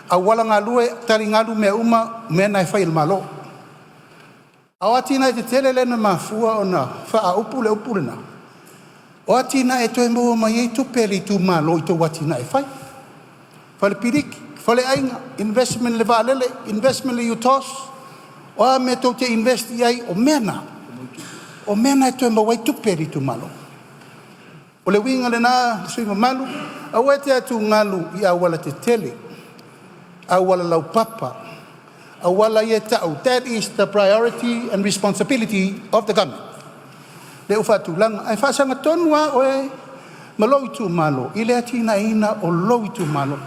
auala galue, taligalu, mea uma, o mea na e fai e le Malo. A o atinae tetele lea na mafua ona faaupu le upu lena, o atinae e toe maua mai ai tupe a le itumalo ia outou atinae e fai, fale piliki, faleaiga, investment i le vaalele, investment i le UTOS, o a mea tou te invest i ai, o mea na, o mea na e toe maua ai tupe a le itumalo. O le uiga lena sui usufono mamalu, aua e te atugalu i aualatetele, auala laupapa, auala ia e tau, that is the priority and responsibility of the Government lea ua faatulaga. Ae faasagatonu lava oe ma lou itumalo i le atinaeina o lou itumalo.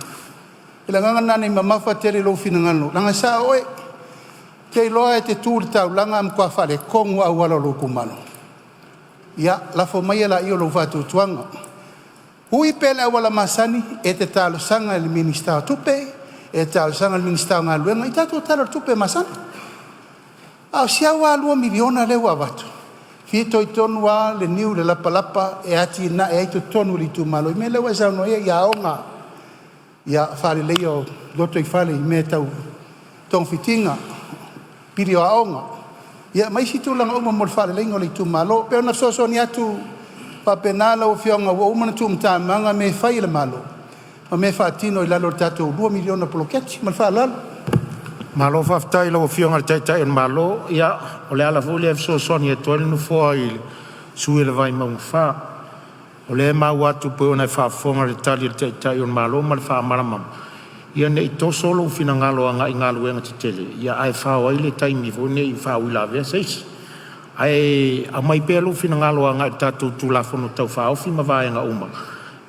O le agaga lena ne i mamafa tele i lou finagalo, leaga e sao oe. Ou te iloa e te tu i le taulaga ae matua faaletonu lava auala o lou itumalo. Ia lafo maia laia o lou faatuatuaga, ui pea i le auala masani, e te talosaga i le Minisita o Tupe, e talosaga i le Minisita o Galuega i tatou Tala o le Tupe masani. A o si au lava $2 miliona lea ua avatu, e fitoitonu lava le niu i le lapalapa e atinae ai totonu o le itumalo i mea lea ua e saunoa i ai, i aoga, faaleleia o lotoifale i mea tau togafitiga, pili o aoga, ia ma isi tulaga uma mo le faaleleiga o le itumalo. E pei ona fesoasoani atu faapena lau Afioga, ua uma ona tuumatamatamaga mea e fai e le Malo ma mea e faatino i lalo o le tatou $2 miliona poloketi. Ma le faaaloalo. Malo faafetai i lau Afioga i le Taitai o le Malo. Ia o le ala foi lea e fesoasoani atu ai le Nofoa i le sui usufono o le Vaimauga 4. O lea e maua atu pei ona e faafofoga i le tali a le Taitai o le Malo ma le faamalamalamaga, ia ne i toso lou finagalo agai i galuega tetele ae fao ai le taimi foi nei i faauilavea a se isi. Ae aumai pea lou finagalo agai le tatou Tulafono Tau Faaofi ma vaega uma.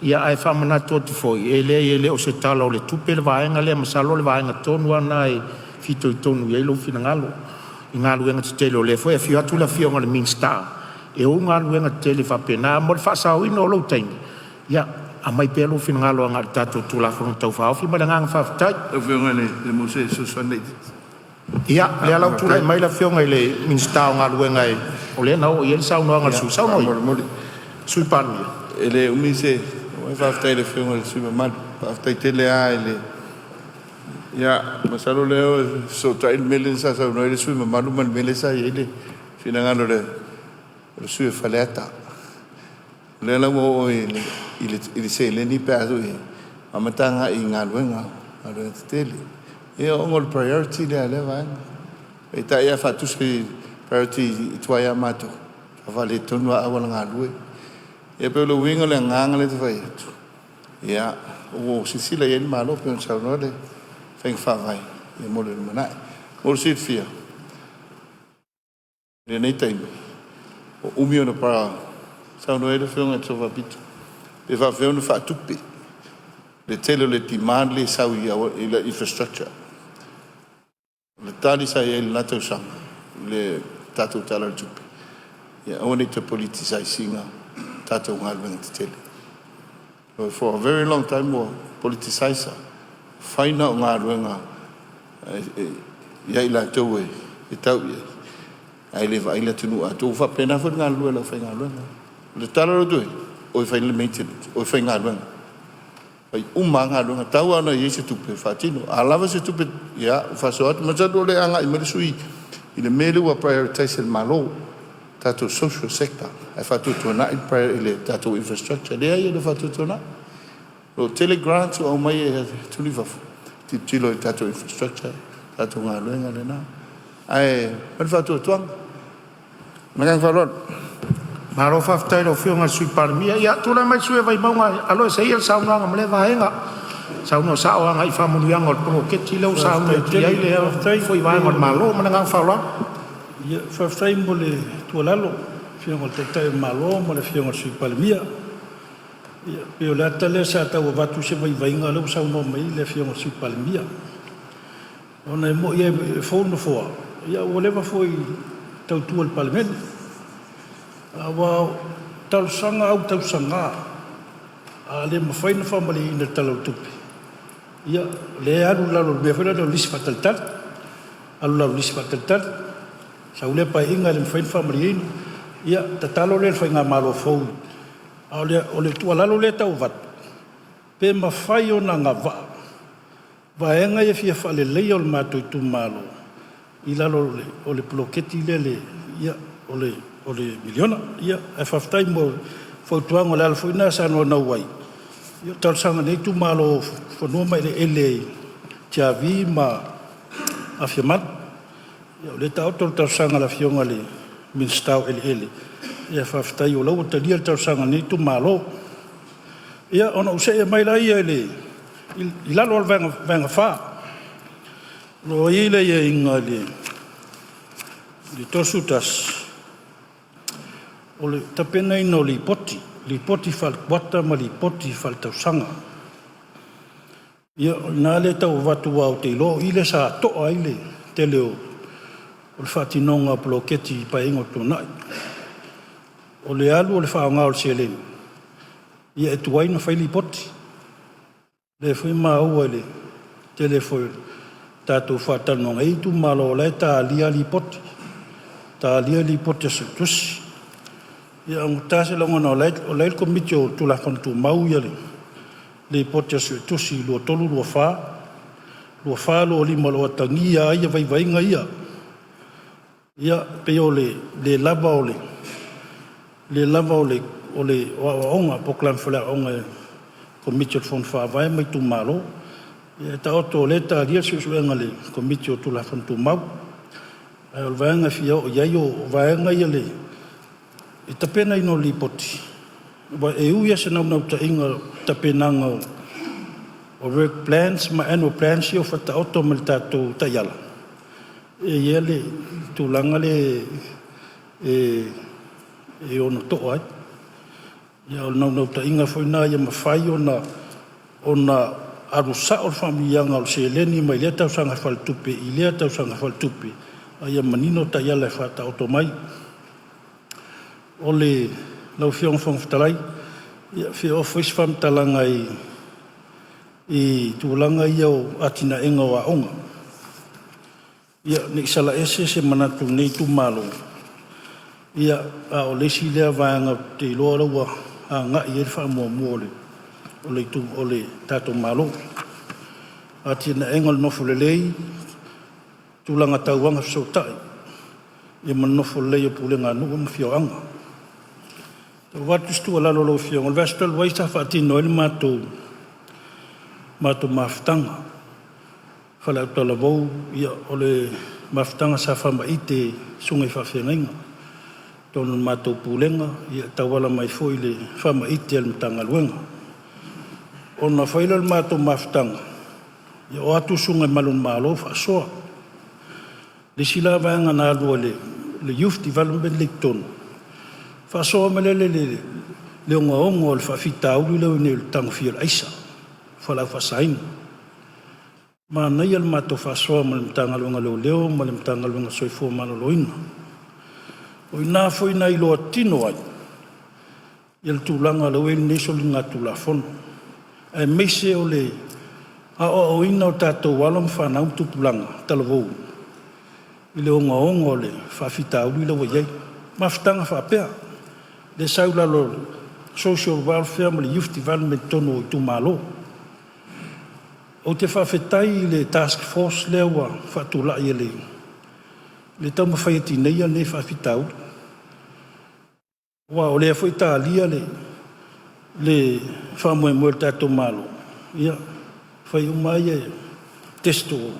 Ae faamanatu atu foi, e leai e le o se Tala o le Tupe le vaega lea, masalo o le vaega tonu lava lena e fitoitonu i ai lou finagalo i galuega tetele, o lea foi e afio atu le Afioga i le Minisita e ou galuega tetele faapena. Ae mo le faasaoina o lou taimi, ia aumai pea lou finagalo agai le tatou Tulafono Tau Faaofi. Ma le agaga faafetai. Ia, o lea la ua tulai mai le Afioga i le Minisita o Galuega, o lea na oo i ai le saunoaga a le sui usufono. Saunoa le Sui Palemia. E le umi se… Faafetai i le Afioga i le sui usufono mamalu. Faafetai tele lava i le… Ia, masalo o lea ua fesootai le mea lea sa saunoa ai le sui usufono mamalu ma le mea lea sa i ai le finagalo o le sui usufono o Faleata. O lea la ua oo i le seleni pe a foi e amata agai i galuega, galuega tetele. Ia ona o le priority lea a lea vaega. Peitai a faatusa i priority tuai ia matou, e faaletonu lava auala galue. Ia pei o le uiga o le agaga lea e tau fai atu, ia, ua silasila i ai le Malo pei ona saunoa le faiga faavae mo le lumanai. Mo le silafia, i lenei taimi, ua umi ona saunoa ai le Afioga i le Sao Faapito, pe faapefea ona faatupe le tele o le demand lea e sau i le infrastructure. O le tali sa i ai i lena tausaga i le tatou Tala o le Tupe, ia aua ne i toe politicize ina tatou galuega tetele. For a very long time ua politicize, fai na o galuega ia i latou e tau i ai, ae le vaai le atunuu atoa. Ua faapena foi le galulue a le aufaigaluega. O le tala lea ua o e fai le maintenance, o e faigaluega. Fai uma lava galuega, tau lava ina i ai se tupe e faatino. A lava se tupe, ia ua faasoa atu. Masalo o lea e agai mai le sui usufono i le mea lea ua prioritize e le Malo, tatou social sector ae faatuatuanai le tatou infrastructure. Leai, e le o faatuatuanai. O lo o tele grants ua aumai e atunuu i fafo, tilotilo i tatou infrastructure, tatou galuega lena. Ae o le faatuatuaga. Ma le agaga faaaloalo. Malo faafetai i lau Afioga i le Sui Palemia. Ia tulai mai le sui usufono o Vaimauga e aloese ia le saunoaga ma lea vaega. Saunoa sao agai i faamanuiaga o le poloketi lea ua saunoa atu i ai lea foi vaega o le Malo. Ma le agaga faaaloalo. Ia, faafetai mo le tuualalo lau Afioga i le Taitai o le Malo ma le Afioga i le Sui Palemia. Ia pei o le ata lea sa tau avatu se vaivaiga, o lea ua saunoa mai le Afioga i le Sui Palemia. Ona e moni lava e fou le nofoa, Ia ua leva foi tautua i le Palemene. Aua o talosaga au tausaga a le mafai ona faamalieina i le Tala o le Tupe, ia lea e alu i lalo o le mea foi lea o le lisi faatalitali, alu i lalo o le lisi faatalitali, sau lea Paeaiga e le mafai ona faamalieina, ia tatalo lea i le Faigamalo fou. A o le tuualalo lea e tau avatu, pe mafai ona agavaa vaega ia e fia faaleleia o le matou itumalo i lalo o le poloketi lea o le miliona. Ia, ae faafetai mo fautuaga o le ala foi lena sa naunau ai, ia o talosaga a lenei itumalo o fanua ma eleele i Tiavi ma Aliimalemanu. Ia o lea e taoto le talosaga a le Afioga i le Minisita o Eleele, ia faafetai o la ua talia le talosaga a lenei itumalo. Ia, ona ou see mai lea i lalo o le Vaega 4, o lo o i ai le aiaiga i le 31, o le tapenaina o Lipoti, Lipoti Faale-Kuata ma Lipoti Faaletausaga. Ia o i ina lea e tau avatu aua ou te iloa o i lea sa to'a ai le tele o le faatinoga o poloketi i Paeaiga ua tuanai. O le alu o le faaaoga o le seleni, ia e tuai ona fai lipoti. O lea foi e maua i le tele foi o tatou faatalanoaga, e i ai itumalo o la e talia lipoti, talia lipoti a Suetusi. Ia augata se lagona o la e i le Komiti o Tulafono Tumau Lipoti a Suetusi 23, 24, 24, 25 o lo o atagia ai vaivaiga ia. Ia pei o le le lava o aoaoga, polokalame faaleaoaoga a le Komiti o le Fono Faavae ma itumalo. Ia taoto o lea e talia le suesuega a le Komiti o Tulafono Tumau. Ae o le vaega e fia oo i ai o vaega ia i le tapenaina o Lipoti, aua e ui lava i se naunautaiga o le tapenaga o work plans ma annual plans ia ua faataoto mai i le tatou taiala, e i ai le tulaga lea e ono to'a ai. Ia o le naunautaiga foi lena ia mafai ona alu sao le faamanuiaga o le seleni mai lea tausaga faaletupe i lea tausaga faaletupe, a ia manino taiala e faataoto mai. Lau Afioga i le Fofoga Fetalai, ia e fia oo foi se faamatalaga i tulaga ia o atinaeina o aoga. Ia, ne i salaese se manatu o lenei itumalo, a o le isi lea vaega ou te iloa o la ua agai i ai le faamuamua a le tatou Malo. Atinaega o le nofo lelei, tulaga tau agafesootai ma le nofo lelei o pulega a nuu ma afioaga. E avatu se tuualalo i lau Afioga, o le vaiaso talu ai sa faatino ai le matou mafutaga faale-autalavou, o le mafutaga sa faamaite i susuga i faafeagaiga i totonu o le matou pulega e tauala mai foi i le faamaite a le Matagaluega. Ona fai lea o le matou mafutaga, ia o atu susuga i malu o le Malo faasoa. O le isi la vaega na alu a le Youth Development lea i totonu, faasoa mai lea i le ogaoga o le faafitauli lea ua i ai nei o le tagofia o le aisa, fualaau faasaina. Manaia le matou faasoa ma le Matagaluega o Leoleo ma le Matagaluega o le Soifua Maloloina. O i ina foi na iloa tino ai le tulaga o lea ua i ai lenei soligatulafono, aemaise o le aoaoina o tatou alo ma fanau ma tupulaga talavou i le ogaoga o le faafitauli lea ua i ai. Mafutaga faapea lea e sau i lalo o le Social Welfare ma le Youth Development i totonu o itumalo. Ou te faafetai i le task force lea ua faatulai e le taumafai e tineia lenei faafitauli, aua o lea foi e talia le faamoemoe o le tatou Malo, ia fai uma lava test e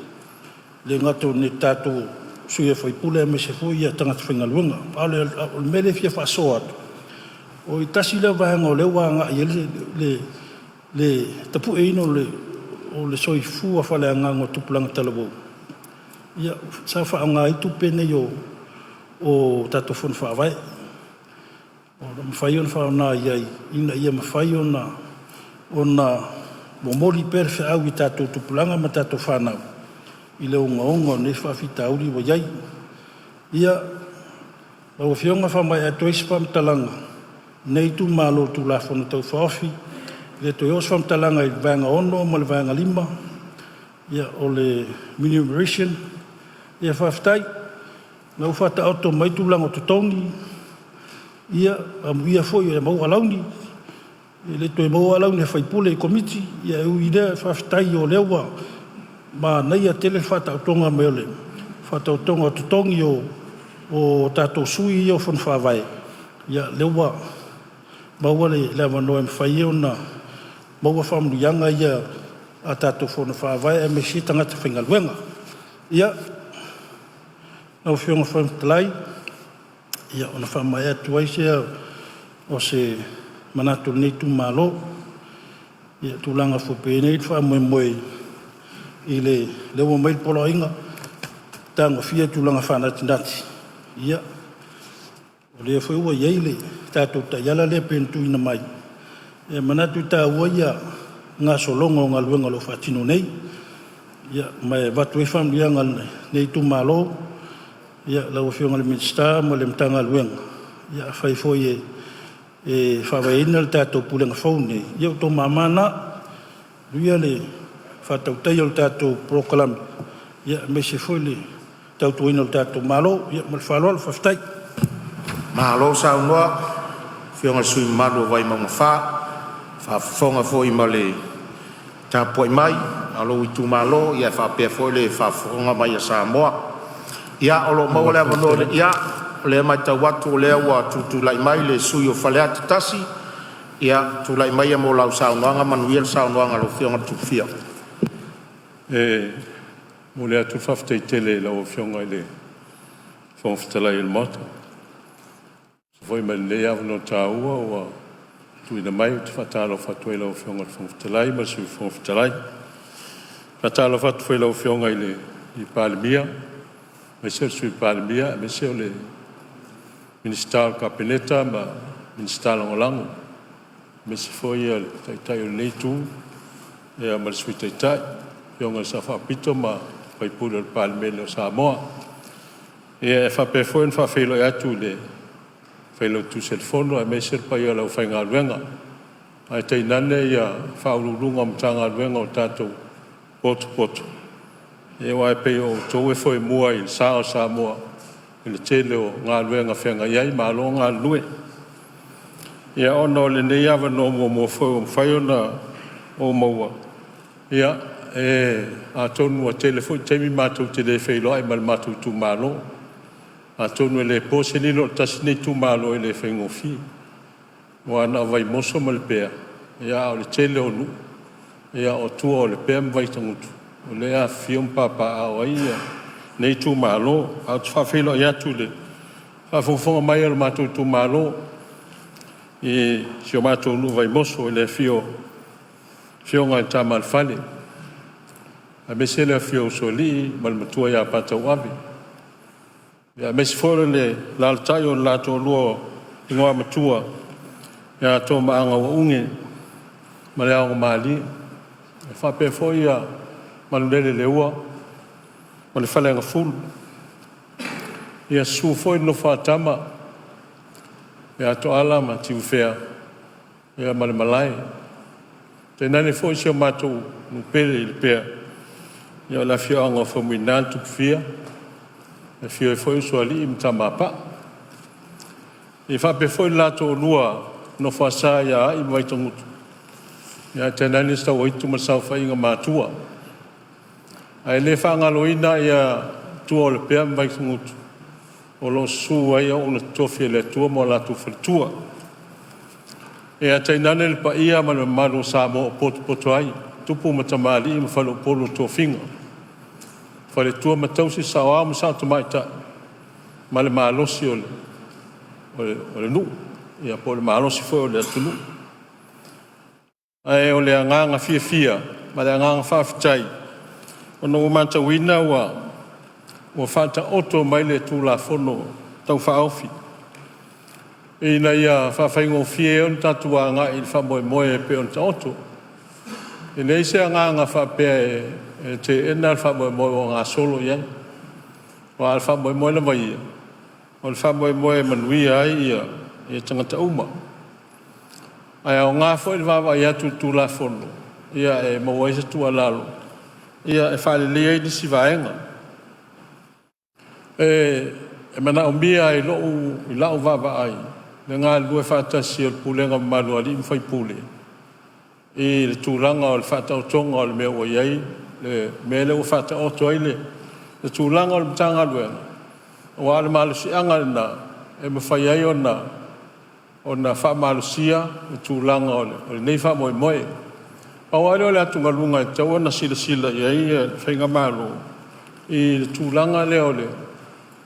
le gata o tatou sui usufono aemaise foi tagata faigaluega. A o le mea lea e fia faasoa atu, o le tasi lea vaega o lea ua agai i ai le tapueina o le soifua faaleagaga o tupulaga talavou, ia sa faaaoga ai tupe nei o tatou Fono Faavae, o lo o mafai ona faaaoga i ai ina ia mafai ona momoli pea le feau i tatou tupulaga ma tatou fanau. i le ogaoga o nei faafitauli ua i ai. Ia, lau Afioga e faamaea atu ai se faamatalaga a lenei itumalo i le Tulafono Tau Faaofi, e le toe oo se faamatalaga i le Vaega 6 ma le Vaega 5 o le remuneration. Ia faafetai o lena ua faataoto mai tulaga o totogi, ia amuia foi e maua alauni, e le toe maua alauni a faipule i Komiti, ae ui i lea faafetai o lea ua manaia tele le faataotoga mai o le faataotoga o totogi o tatou sui ia o Fono Faavae. Ia lea ua maua le avanoa e mafai ai ona maua faamanuiaga ia a tatou Fono Faavae aemaise tagata faigaluega. Ia, lau Afioga i le Fofoga Fetalai, ona faamaea atu ai lea o se manatu o lenei itumalo i le tulaga foi pei ona i ai le faamoemoe i lea ua aumai le poloaiga, tagofia tulaga faanatinati. Ia, o lea foi ua i ai le tatou taiala lea pei ona tuuina mai, e manatu e taua ia gasologa o galuega o lo o faatino nei. Ia ma e avatu ai faamanuiaga a lenei itumalo i lau Afioga i le Minisita ma le Matagaluega. Ia afai foi e faavaeina le tatou Pulega fou lenei, ia o outou mama na. Manuia le faatautaia o le tatou polokalame aemaise foi le tautuaina o le tatou Malo. Ia ma le faaaloalo faafetai. Malo saunoa i lau Afioga i le sui usufono mamalu o Vaimauga 4, faafofoga foi ma le tapuai mai a lou itumalo ae faapea foi le faafofoga mai a Samoa. Ia o lo o maua le avanoa, ia o lea e matau atu o lea ua tutulai mai le sui usufono o Faleata 1. Ia, tulai maia mo lau saunoaga. Manuia le saunoaga a lau Afioga Tuifia. E momoli atu le faafetai tele i lau Afioga i le Fofoga Fetalai o le Maota e tusa foi ma lenei avanoa taua ua tuuina mai. Ou te faatalofa atu ai i lau Afioga i le Fofoga Fetalai ma le Sui Fofoga Fetalai. E faatalofa atu foi i lau Afioga i le Palemia aemaise le Sui Palemia aemaise o le Minisita o le Kapeneta ma Minisita Lagolago, aemaise foi le Taitai o lenei Itu ma le Sui Taitai, le Afioga i le Sao Faapito ma sui usufono o le Palemene o Samoa. E faapea foi ona faafeiloai atu i le Failautusi o le Fono aemaise le paia o le aufaigaluega, ae tainane Ofisa Sili o Pulega o Matagaluega ua tatou potopoto, aua e pei o outou e foemua i le sa o Samoa i le tele o galuega feagai ai. Malo le galulue. Ia ona o lenei avanoa muamua foi ua mafai ona ou maua, ia, atonu ua tele foi taimi matou te le feiloai ma le matou itumalo. Atonu e le po se lilo, o le tasi lenei itumalo e le faigofie, aua na o Vaimoso ma Lepea, a o le tele o nuu o tua o Lepea ma Vaitagutu o lea e afifio ma papaaao ai lenei itumalo. Ae ou te faafeiloai atu i le faafogafoga mai a lo matou itumalo i si o matou nuu o Vaimoso i le afio o Afioga i Tama a le Fale, aemaise le afifio o Usoalii ma le Matua ia Patauave, aemaise foi o le alaalatai o le la Toalua o Igoamatua ia Tomaagauaune ma Leaogamalie, e faapea foi Malulele i le ua ma le Faleagafulu. Ia susu foi le nofo a tama ia Toala ma Tiufea ma le malae, tainane foi si o matou nuu pele i Lepea, o le afioaga o Faumuina le Tupufia, e afio ai foi Usoalii ma Tamapaa. E faapea foi le la toalua nofo a sa ia Ai ma Vaitagutu, ae tainane Sauaitu ma le saofaiga a Matua. Ae le faagaloina ia tua o Lepea ma Vaitagutu o lo o susu ai auauna totofi a le Atua ma o latou faletua. Ia tainane le paia ma le mamalu o Samoa o potopoto ai tupu ma tamalii ma faleupolu o tofiga, faletua ma tausi, saoao ma saotamaitai ma le malosi o le nuu po o le malosi foi o le atunuu. Ae o le agaga fiafia ma le agaga faafetai ona ua matauina ua faataoto mai le Tulafono Tau Faaofi ina ia faafaigofie ai ona tatou agai i le faamoemoe e pei ona taoto. E leai se agaga faapea e e teena le faamoemoe ua gasolo i ai. Aua o le faamoemoe lava ia, o le faamoemoe e manuia ai tagata uma. Ae aoga foi le vaavaai atu i le Tulafono e maua ai se tuualalo e faaleleia ai nisi vaega. E manaomia i lau vaavaai le galulue faatasi o le pulega mamalu a alii ma faipule i le tulaga o le faataotoga o le mea ua i ai le mea lea ua faataoto ai le tulaga o le Matagaluega, aua o le malosiaga lena e mafai ai ona faamalosia le tulaga o lenei faamoemoe. Pau lava lea o le atugaluga e tatau ona silasila i ai le Faigamalo i le tulaga lea o le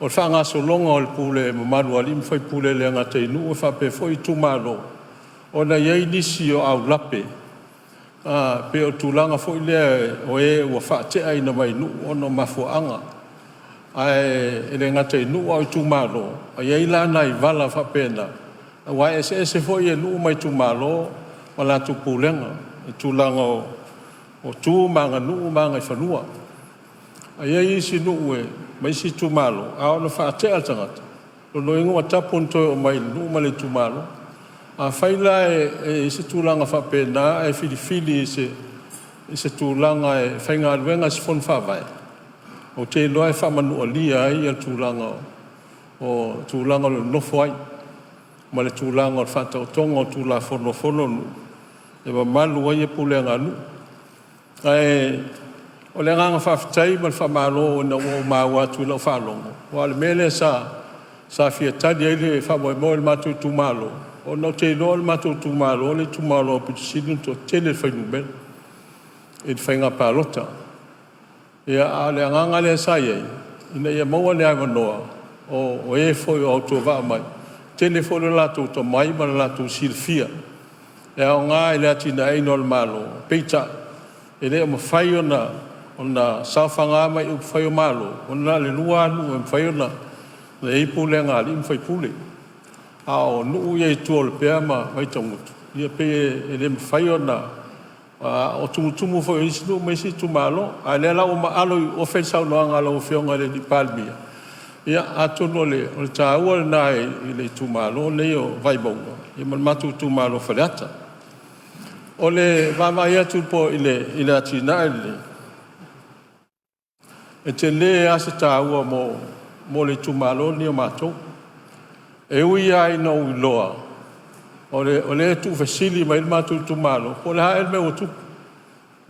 faagasologa o le pule mamalu a alii ma faipule, e le gata i nuu ae faapea foi itumalo, ona e i ai nisi o aulape, pei o le tulaga foi lea o e ua faate'aina mai nuu ona o mafuaaga. Ae le gata i nuu a o itumalo. E i ai la nai vala faapena aua e eseese foi nuu ma itumalo ma latou pulega i tulaga o tu ma aganuu ma agaifanua. Ae i ai isi nuu ma isi itumalo, a oo ina faatea le tagata, o lona uiga ua tapu ona toe oo mai i le nuu ma le itumalo. Afai la e i ai se tulaga faapena ae filifili i se tulaga e faigaluega i se fono faavae, ou te iloa e faamanualia ai le tulaga o tulaga o lo o nonofo ai ma le tulaga o le faataotoga o Tulafono a fono a nuu e mamalu ai pulega a nuu. Ae o le agaga faafetai ma le faamalo ina ua ou maua atu i lau faalogo, aua o le mea lea sa fia tali ai le faamoemoe o le matou itumalo, ona ou te iloa o le matou itumalo le itumalo aupito sili ona toatele fuainumera i le faiga palota. Ia, a o le agaga lea sa i ai, ina ia maua le avanoa o e foi o autovaa mai, e tele foi lo latou tomai ma le latou silafia e aoga i le atinaeina o le Malo. Peitai, e le o mafai ona saofaga mai i upufai o Malo, ona na o le lua lava nuu e mafai ona i ai pulega a alii ma faipule. A o nuu ia i tua o Lepea ma Vaitagutu, ia pei e le mafai ona o tumutumu foi o isi nuu ma isi itumalo. A o lea la ua maalo i ofe le saunoaga a lau Afioga i le Palemia, ia atonu o le taua lena i le itumalo lenei o Vaimauga ma le matou itumalo o Faleata. O le vaavaai atu foi i le atinae lenei, e tele lava se taua mo le itumalo lenei o matou. E ui lava ina ou iloa o lea e tuufesili mai ai le matou itumalo, po o le a ea le mea ua tupu,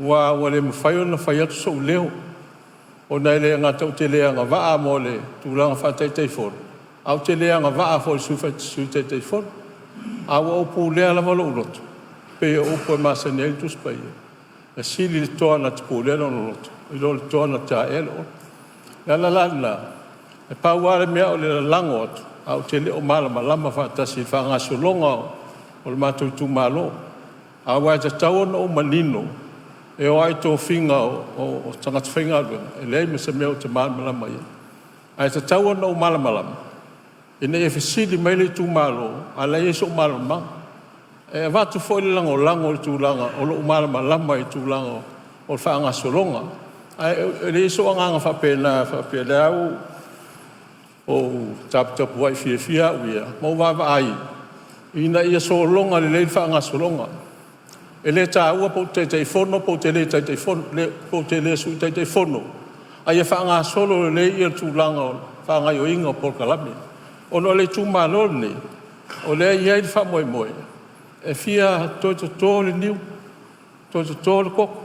aua ua le mafai ona fai atu sou leo, ona e le gata ou te le agavaa mo le tulaga faa-Taitaifono, ae ou te le agavaa foi i le Sui Taitaifono. Ae ua ou pulea lava lou loto, e pei o upu e masani ai le Tusi Paia, e sili le toa na te pulea lona loto i lo le toa na te taea le olo. O le ala la lena, e pau lava le mea o le lalago atu, ae ou te le o malamalama faatasi i le faagasologa o le matou itumalo. Aua e tatau ona ou manino e oo lava i tofiga o tagata faigaluega, e leai ma se mea ou te malamalama i ai. Ae tatau ona ou malamalama ina ia fesili mai le itumalo a o la e i ai sou malamalamaga. E avatu foi le lagolago i le tulaga o lou malamalama i le tulaga o le faagasologa. Ae leai sou agaga faapena faapea o lea ua ou taputapuai fiafia au ia ma ou vaavaai ina ia sologa lelei le faagasologa. E le taua pe ou te Taitaifono pe ou te le Taitaifono, pe ou te le Sui Taitaifono, a ia faagasolo lelei le tulaga o le faagaoioiga o polokalame. Ona o le itumalo lenei, o lea e i ai le faamoemoe e fia toe toto le niu, toe toto le koko,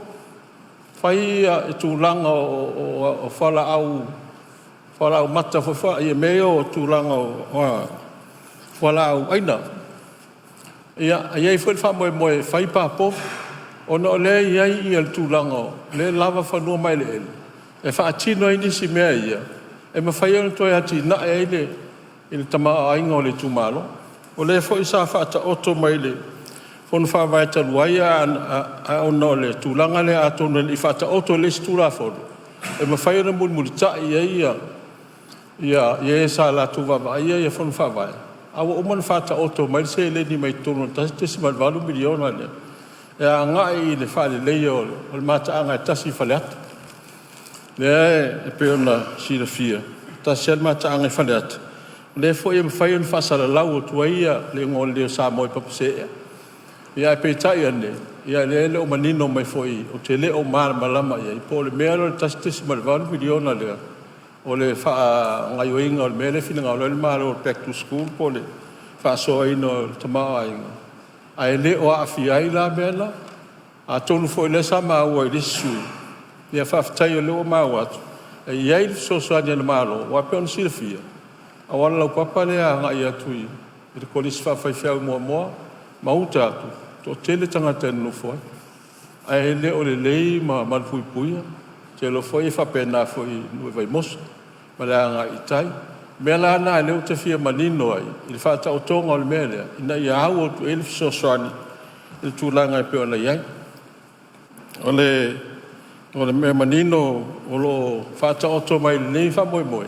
fai le tulaga o fualaau mata foi, mea ia o tulaga o fualaau aina. Ia, e i ai foi le faamoemoe e fai pa povi, ona o lea e i ai le tulaga o lea e lava fanua ma eleele e faatino ai nisi mea ia e mafai ona toe atinae ai le tamaoaiga o le itumalo. O lea foi sa faataoto mai i le Fono Faavae talu ai, ae ona o le tulaga lea atonu e le i faataoto i le isi Tulafono e mafai ona mulimulitai i ai e sa latou vaavaaia Fono Faavae, a ua uma ona faataoto mai le seleni mai totonu o le $1.8 miliona lea e agai i le faaleleia o le mataaga e tasi i Faleata. Lea e pei ona silafia, e tasi lava le mataaga i Faleata, o lea foi e mafai ona faasalalau atu ai le igoa o le Niu Samoa i Papaseea. Ia ae peitai ane, ia o lea e le o manino mai foi, ou te le o malamalama i ai, po o le mea lea o le $1.8 miliona lea, o le faagaoioiga o le mea lea e finagalo ai le Malo o le back to school po o le faasoaina o le tamaoaiga, ae le o aafia ai la mea la. Atonu foi o lea sa maua i le isi sui usufono, ia faafetai o lea ua maua atu, e i ai le fesoasoani a le Malo, aua e pei ona silafia, o le auala laupapa lea e agai atu i le Kolisi Faafaifeau i Moamoa ma uta atu, e toatele tagata e nonofo ai, ae le o lelei ma malupuipuia. Ou te iloa foi e faapena foi i le nuu o Vaimoso ma le agai i tai. O le mea la lena lea ou te fia manino ai i le faataotoga o le mea lea, ina ia au atu i ai le fesoasoani i le tulaga e pei ona i ai. O le mea manino o lo o faataoto mai i lenei faamoemoe,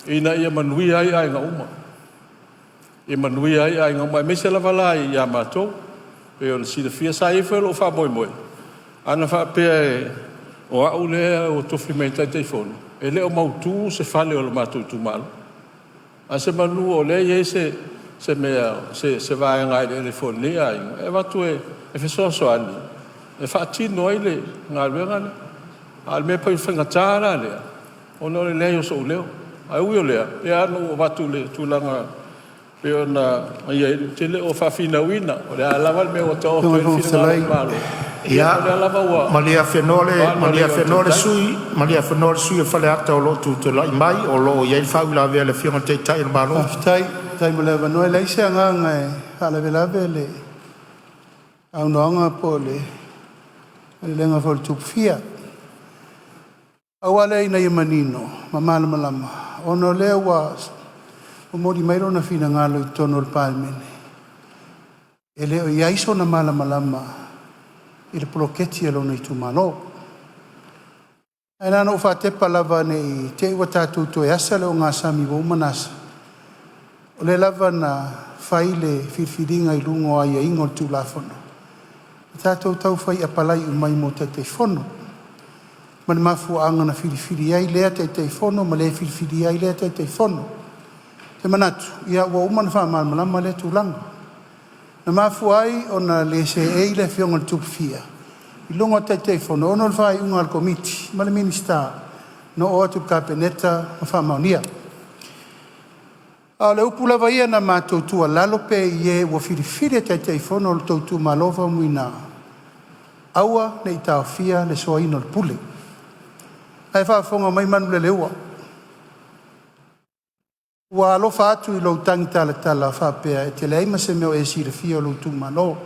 ina ia manuia ai aiga uma, ia manuia ai aiga uma, aemaise lava la ia matou. E pei ona silafia sa i ai foi lou faamoemoe, ana faapea o au lea ua tofi mai e Taitaifono, e le o mautu se fale o le matou itumalo. Ae semeamanu o lea e i ai se mea, se vaega eleele foi o lenei aiga e avatu e fesoasoani e faatino ai le galuega lea. A o le mea e pei o le faigata la lea, ona o le leai o so'u leo. Ae ui o lea, e pei lava ona ou avatu i le tulaga e pei ona i ai, ou te le o faafinauina, o le a lava le mea ua taoto ai le finagalo o le Malo, ia o lea lava ua alu le leo o le Taitai. Malie afenoa le sui usufono o Faleata o lo o tutulai mai, o lo o i ai le faauilavea a le Afioga i le Taitai o le Malo. Faafetai, faafetai mo le avanoa. E leai se agaga e faalavelave le saunoaga po o le maleleaga foi a le Tupufia. Pau lava lea ina ia manino ma malamalama, ona o lea ua momoli mai lona finagalo i totonu o le Palemene, e le o i ai sona malamalama i le poloketi a lona itumalo. Ae na ona ou faatepa lava ne i te i ua tatou toe asa le ogasami ua uma ona asa, o lea lava na fai le filifiliga i luga o aiaiga o le Tulafono, na tatou tau fai apalai uma ai mo Taitaifono. Ma le mafuaaga na filifili ai lea Taitaifono ma le filifilia ai lea Taitaifono. Ou te manatu, ia ua uma ona faamalamalama lea tulaga. Na mafua ai ona le seei le Afioga i le Tupufia i luga o le Taitaifono, ona o le faaiuga a le Komiti ma le Minisita na oo atu i le Kapeneta ma faamaonia. A o le upu lava ia na matou tuualalo pea i e ua filifili e Taitaifono o le tou itumalo Faumuina, aua ne i taofia le soaina o le pule. O la e faafofoga mai Manuleleua, ua alofa atu i lou tagitalatala faapea e te leai ma se mea o e silafia i lou itumalo.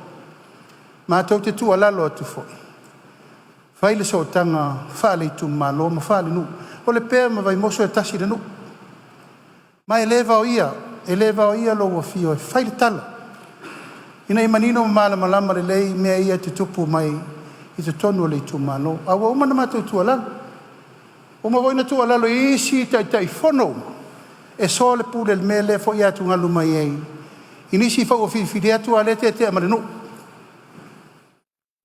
Matou te tuualalo atu foi, fai le sootaga faaleitumalo ma faalenuu. O Lepea ma Vaimoso e tasi le nuu, ma e le vaoia, e le vaoia lou afio e fai le tala ina ia manino ma malamalama lelei mea ia e tutupu mai i totonu o le itumalo. Ae ua uma ona matou tuualalo, ua uma foi ona tuualalo i isi Taitaifono uma, e soa le pule i le mea lea foi e atugalu mai ai i nisi foi ua filifilia atu a o lea e tetea ma le nuu.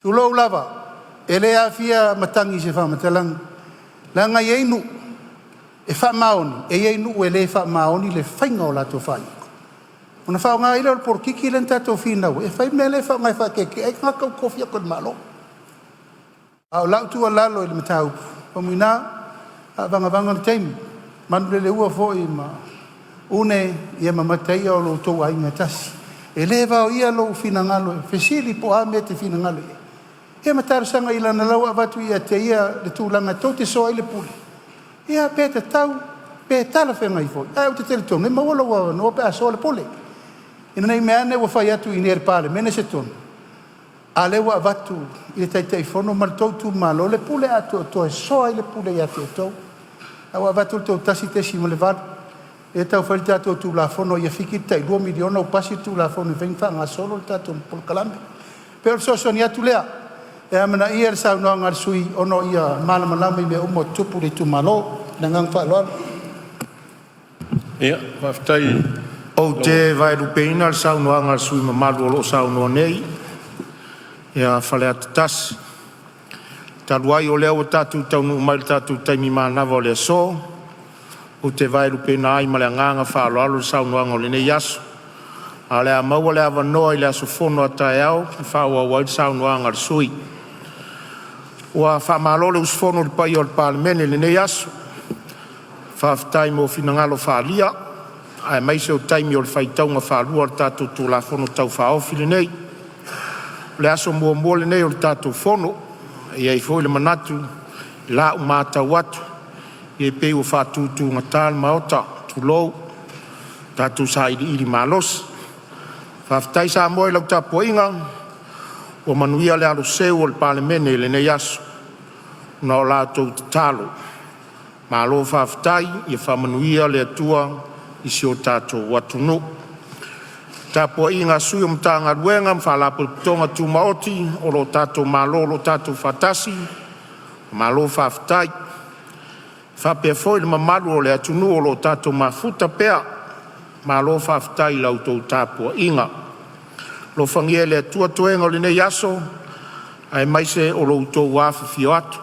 Tulou lava, e le aafia matagi i se faamatalaga, leaga e i ai nuu e faamaoni, e i ai nuu e le faamaoni le faiga o latou faaiuga, ona faaaoga ai lea o le polokiki lea na tatou finau ai e fai le mea lea e faaaoga e faakeekee ai tagata ua tofi atu e le Malo. A o lau tuualalo i le mataupu, Faumuina, faavagavaga le taimi, Manuleleua foi ma Une ma Mataia o lo outou aiga e tasi. E le vaoia lou finagalo e fesili po o a mea e te finagalo i ai, ia ma talosaga leaga o la ua avatu ia te ia le tulaga tou te soa ai le pule, ia pe tatau pe talafeagai foi, ae ou te talitonu e maua lou avanoa pe a soa le pule. Ina ne i meaane ua fai atu i inei i le Palemene se tonu, a o lea ua avatu i le Taitaifono ma le tou itumalo le pule atoatoa e soa ai le pule ia te outou. A ua avatu le tou 1.8, lea e tau fai le tatou Tulafono ia fiki le tai $2 miliona ua pasi le Tulafono e mafai ona faagasolo le tatou polokalame. E pei o le fesoasoani atu lea, e amanaia le saunoaga a le sui usufono ona ia malamalama i mea uma o tutupu i le itumalo. Ma le agaga faaaloalo. Ia, faafetai i Ou lau te vaelupeina le saunoaga a le sui usufono mamalu o lo o saunoa nei ia Faleata 1. Talu ai o lea ua tatou taunuu mai i le tatou taimi manava o le aso, ou te vaelupeina ai ma le agaga faaaloalo le saunoaga o lenei aso. Ae o le a maua le avanoa i le aso fono a taeao e faaauau ai le saunoaga a le sui usufono. Ua faamalo le usufono i le paia o le Palemene i lenei aso, faafetai mo finagalo faaalia aemaise o taimi o le faitauga faalua o le tatou Tulafono Tau Faaofi lenei. O le aso muamua lenei o le tatou fono, e i ai foi le manatu i lau matau atu, e pei ua faatutugata le Maota, tulou, tatou sailiili malosi. Faafetai Samoa i lau tapuaiga, ua manuia le aloseu o le Palemene i lenei aso ona o la outou tatalo. Malo faafetai, ia faamanuia le Atua i si o tatou atunuu. Le tapuaiga a Sui o Matagaluega ma Faalapotopotoga Tumaoti o lo tatou Malo o lo o tatou faatasi, malo faafetai. E faapea foi le mamalu o le atunuu o lo o tatou mafuta pea, malo faafetai i la outou tapuaiga. Alofagia e le Atua toega o lenei aso aemaise o lo outou afifio atu.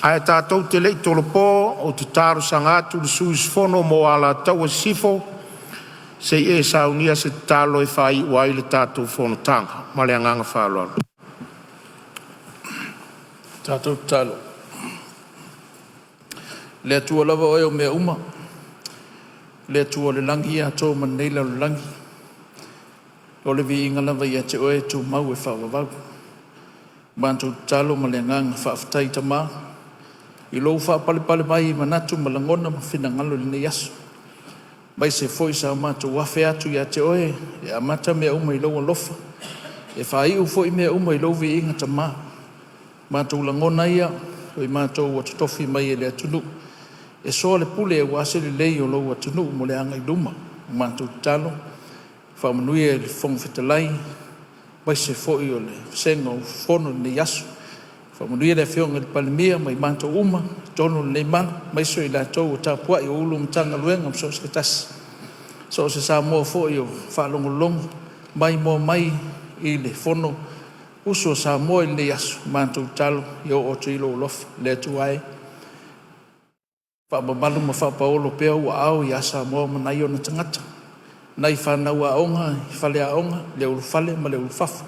Ae tatou te le i tolopo, ou te talosaga atu i le sui usufono mo Alataua Sisifo se i e saunia se tatalo e faaiu ai le tatou fonotaga. Ma le agaga faaaloalo. Le Atua lava Oe o mea uma, le Atua o le lagi atoa ma lenei lalolagi, o le viiga lava ia te Oe e tumau e faavavau. Matou tatalo ma le agaga faafetai Tama i lou faapalepale mai i manatu ma lagona ma finagalo i lenei aso, aemaise foi sa matou afe atu ia te Oe e amata mea uma i Lou alofa, e faaiu foi mea uma i Lou viiga Tama. Matou lagona ia, o i matou ua totofi mai e le atunuu e soa le pule aua se lelei o Lou atunuu mo le agai i luma. Matou tatalo, faamanuia i le Fofoga Fetalai aemaise foi o le vasega o usufono i lenei aso. Faamanuia le Afioga i le Palemia ma i matou uma i totonu o lenei malu, aemaise o i latou o tapuai, o Ofisa Sili o Pulega o Matagaluega ma so o se tasi, so o se Samoa foi o faalogologo maimoa mai i le Fono usu a Samoa i lenei aso. Matou tatalo ia oo atu i ai lou alofa. Le Atua e, faamamalu ma faapaolo pea ou aao ia Samoa ma nai ona tagata, nai fanau aoga i faleaoga, le ulufale ma le ulufafo,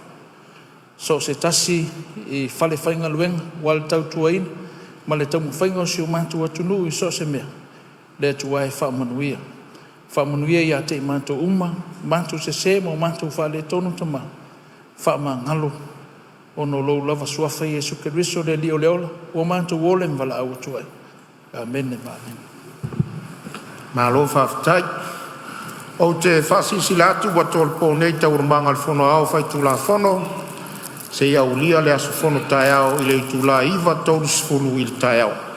so o se tasi i falefaigaluega aua le tautuaina ma le taumafaiga o si o matou atunuu i so o se mea. Le Atua e, faamanuia, faamanuia ia te i matou uma matou sese ma o matou faaletonu. Tama, faamagalo ona o Lou lava Suafa Iesu Keriso o le Alii o le ola ua matou ola ma valaau atu ai. Amene. Malo faafetai. Ou te faasilasila atu ua tolopo nei Taualumaga a le Fono Aoao Faitulafono seia aulia le aso fono taeao i le itula e 9:30 i le taeao.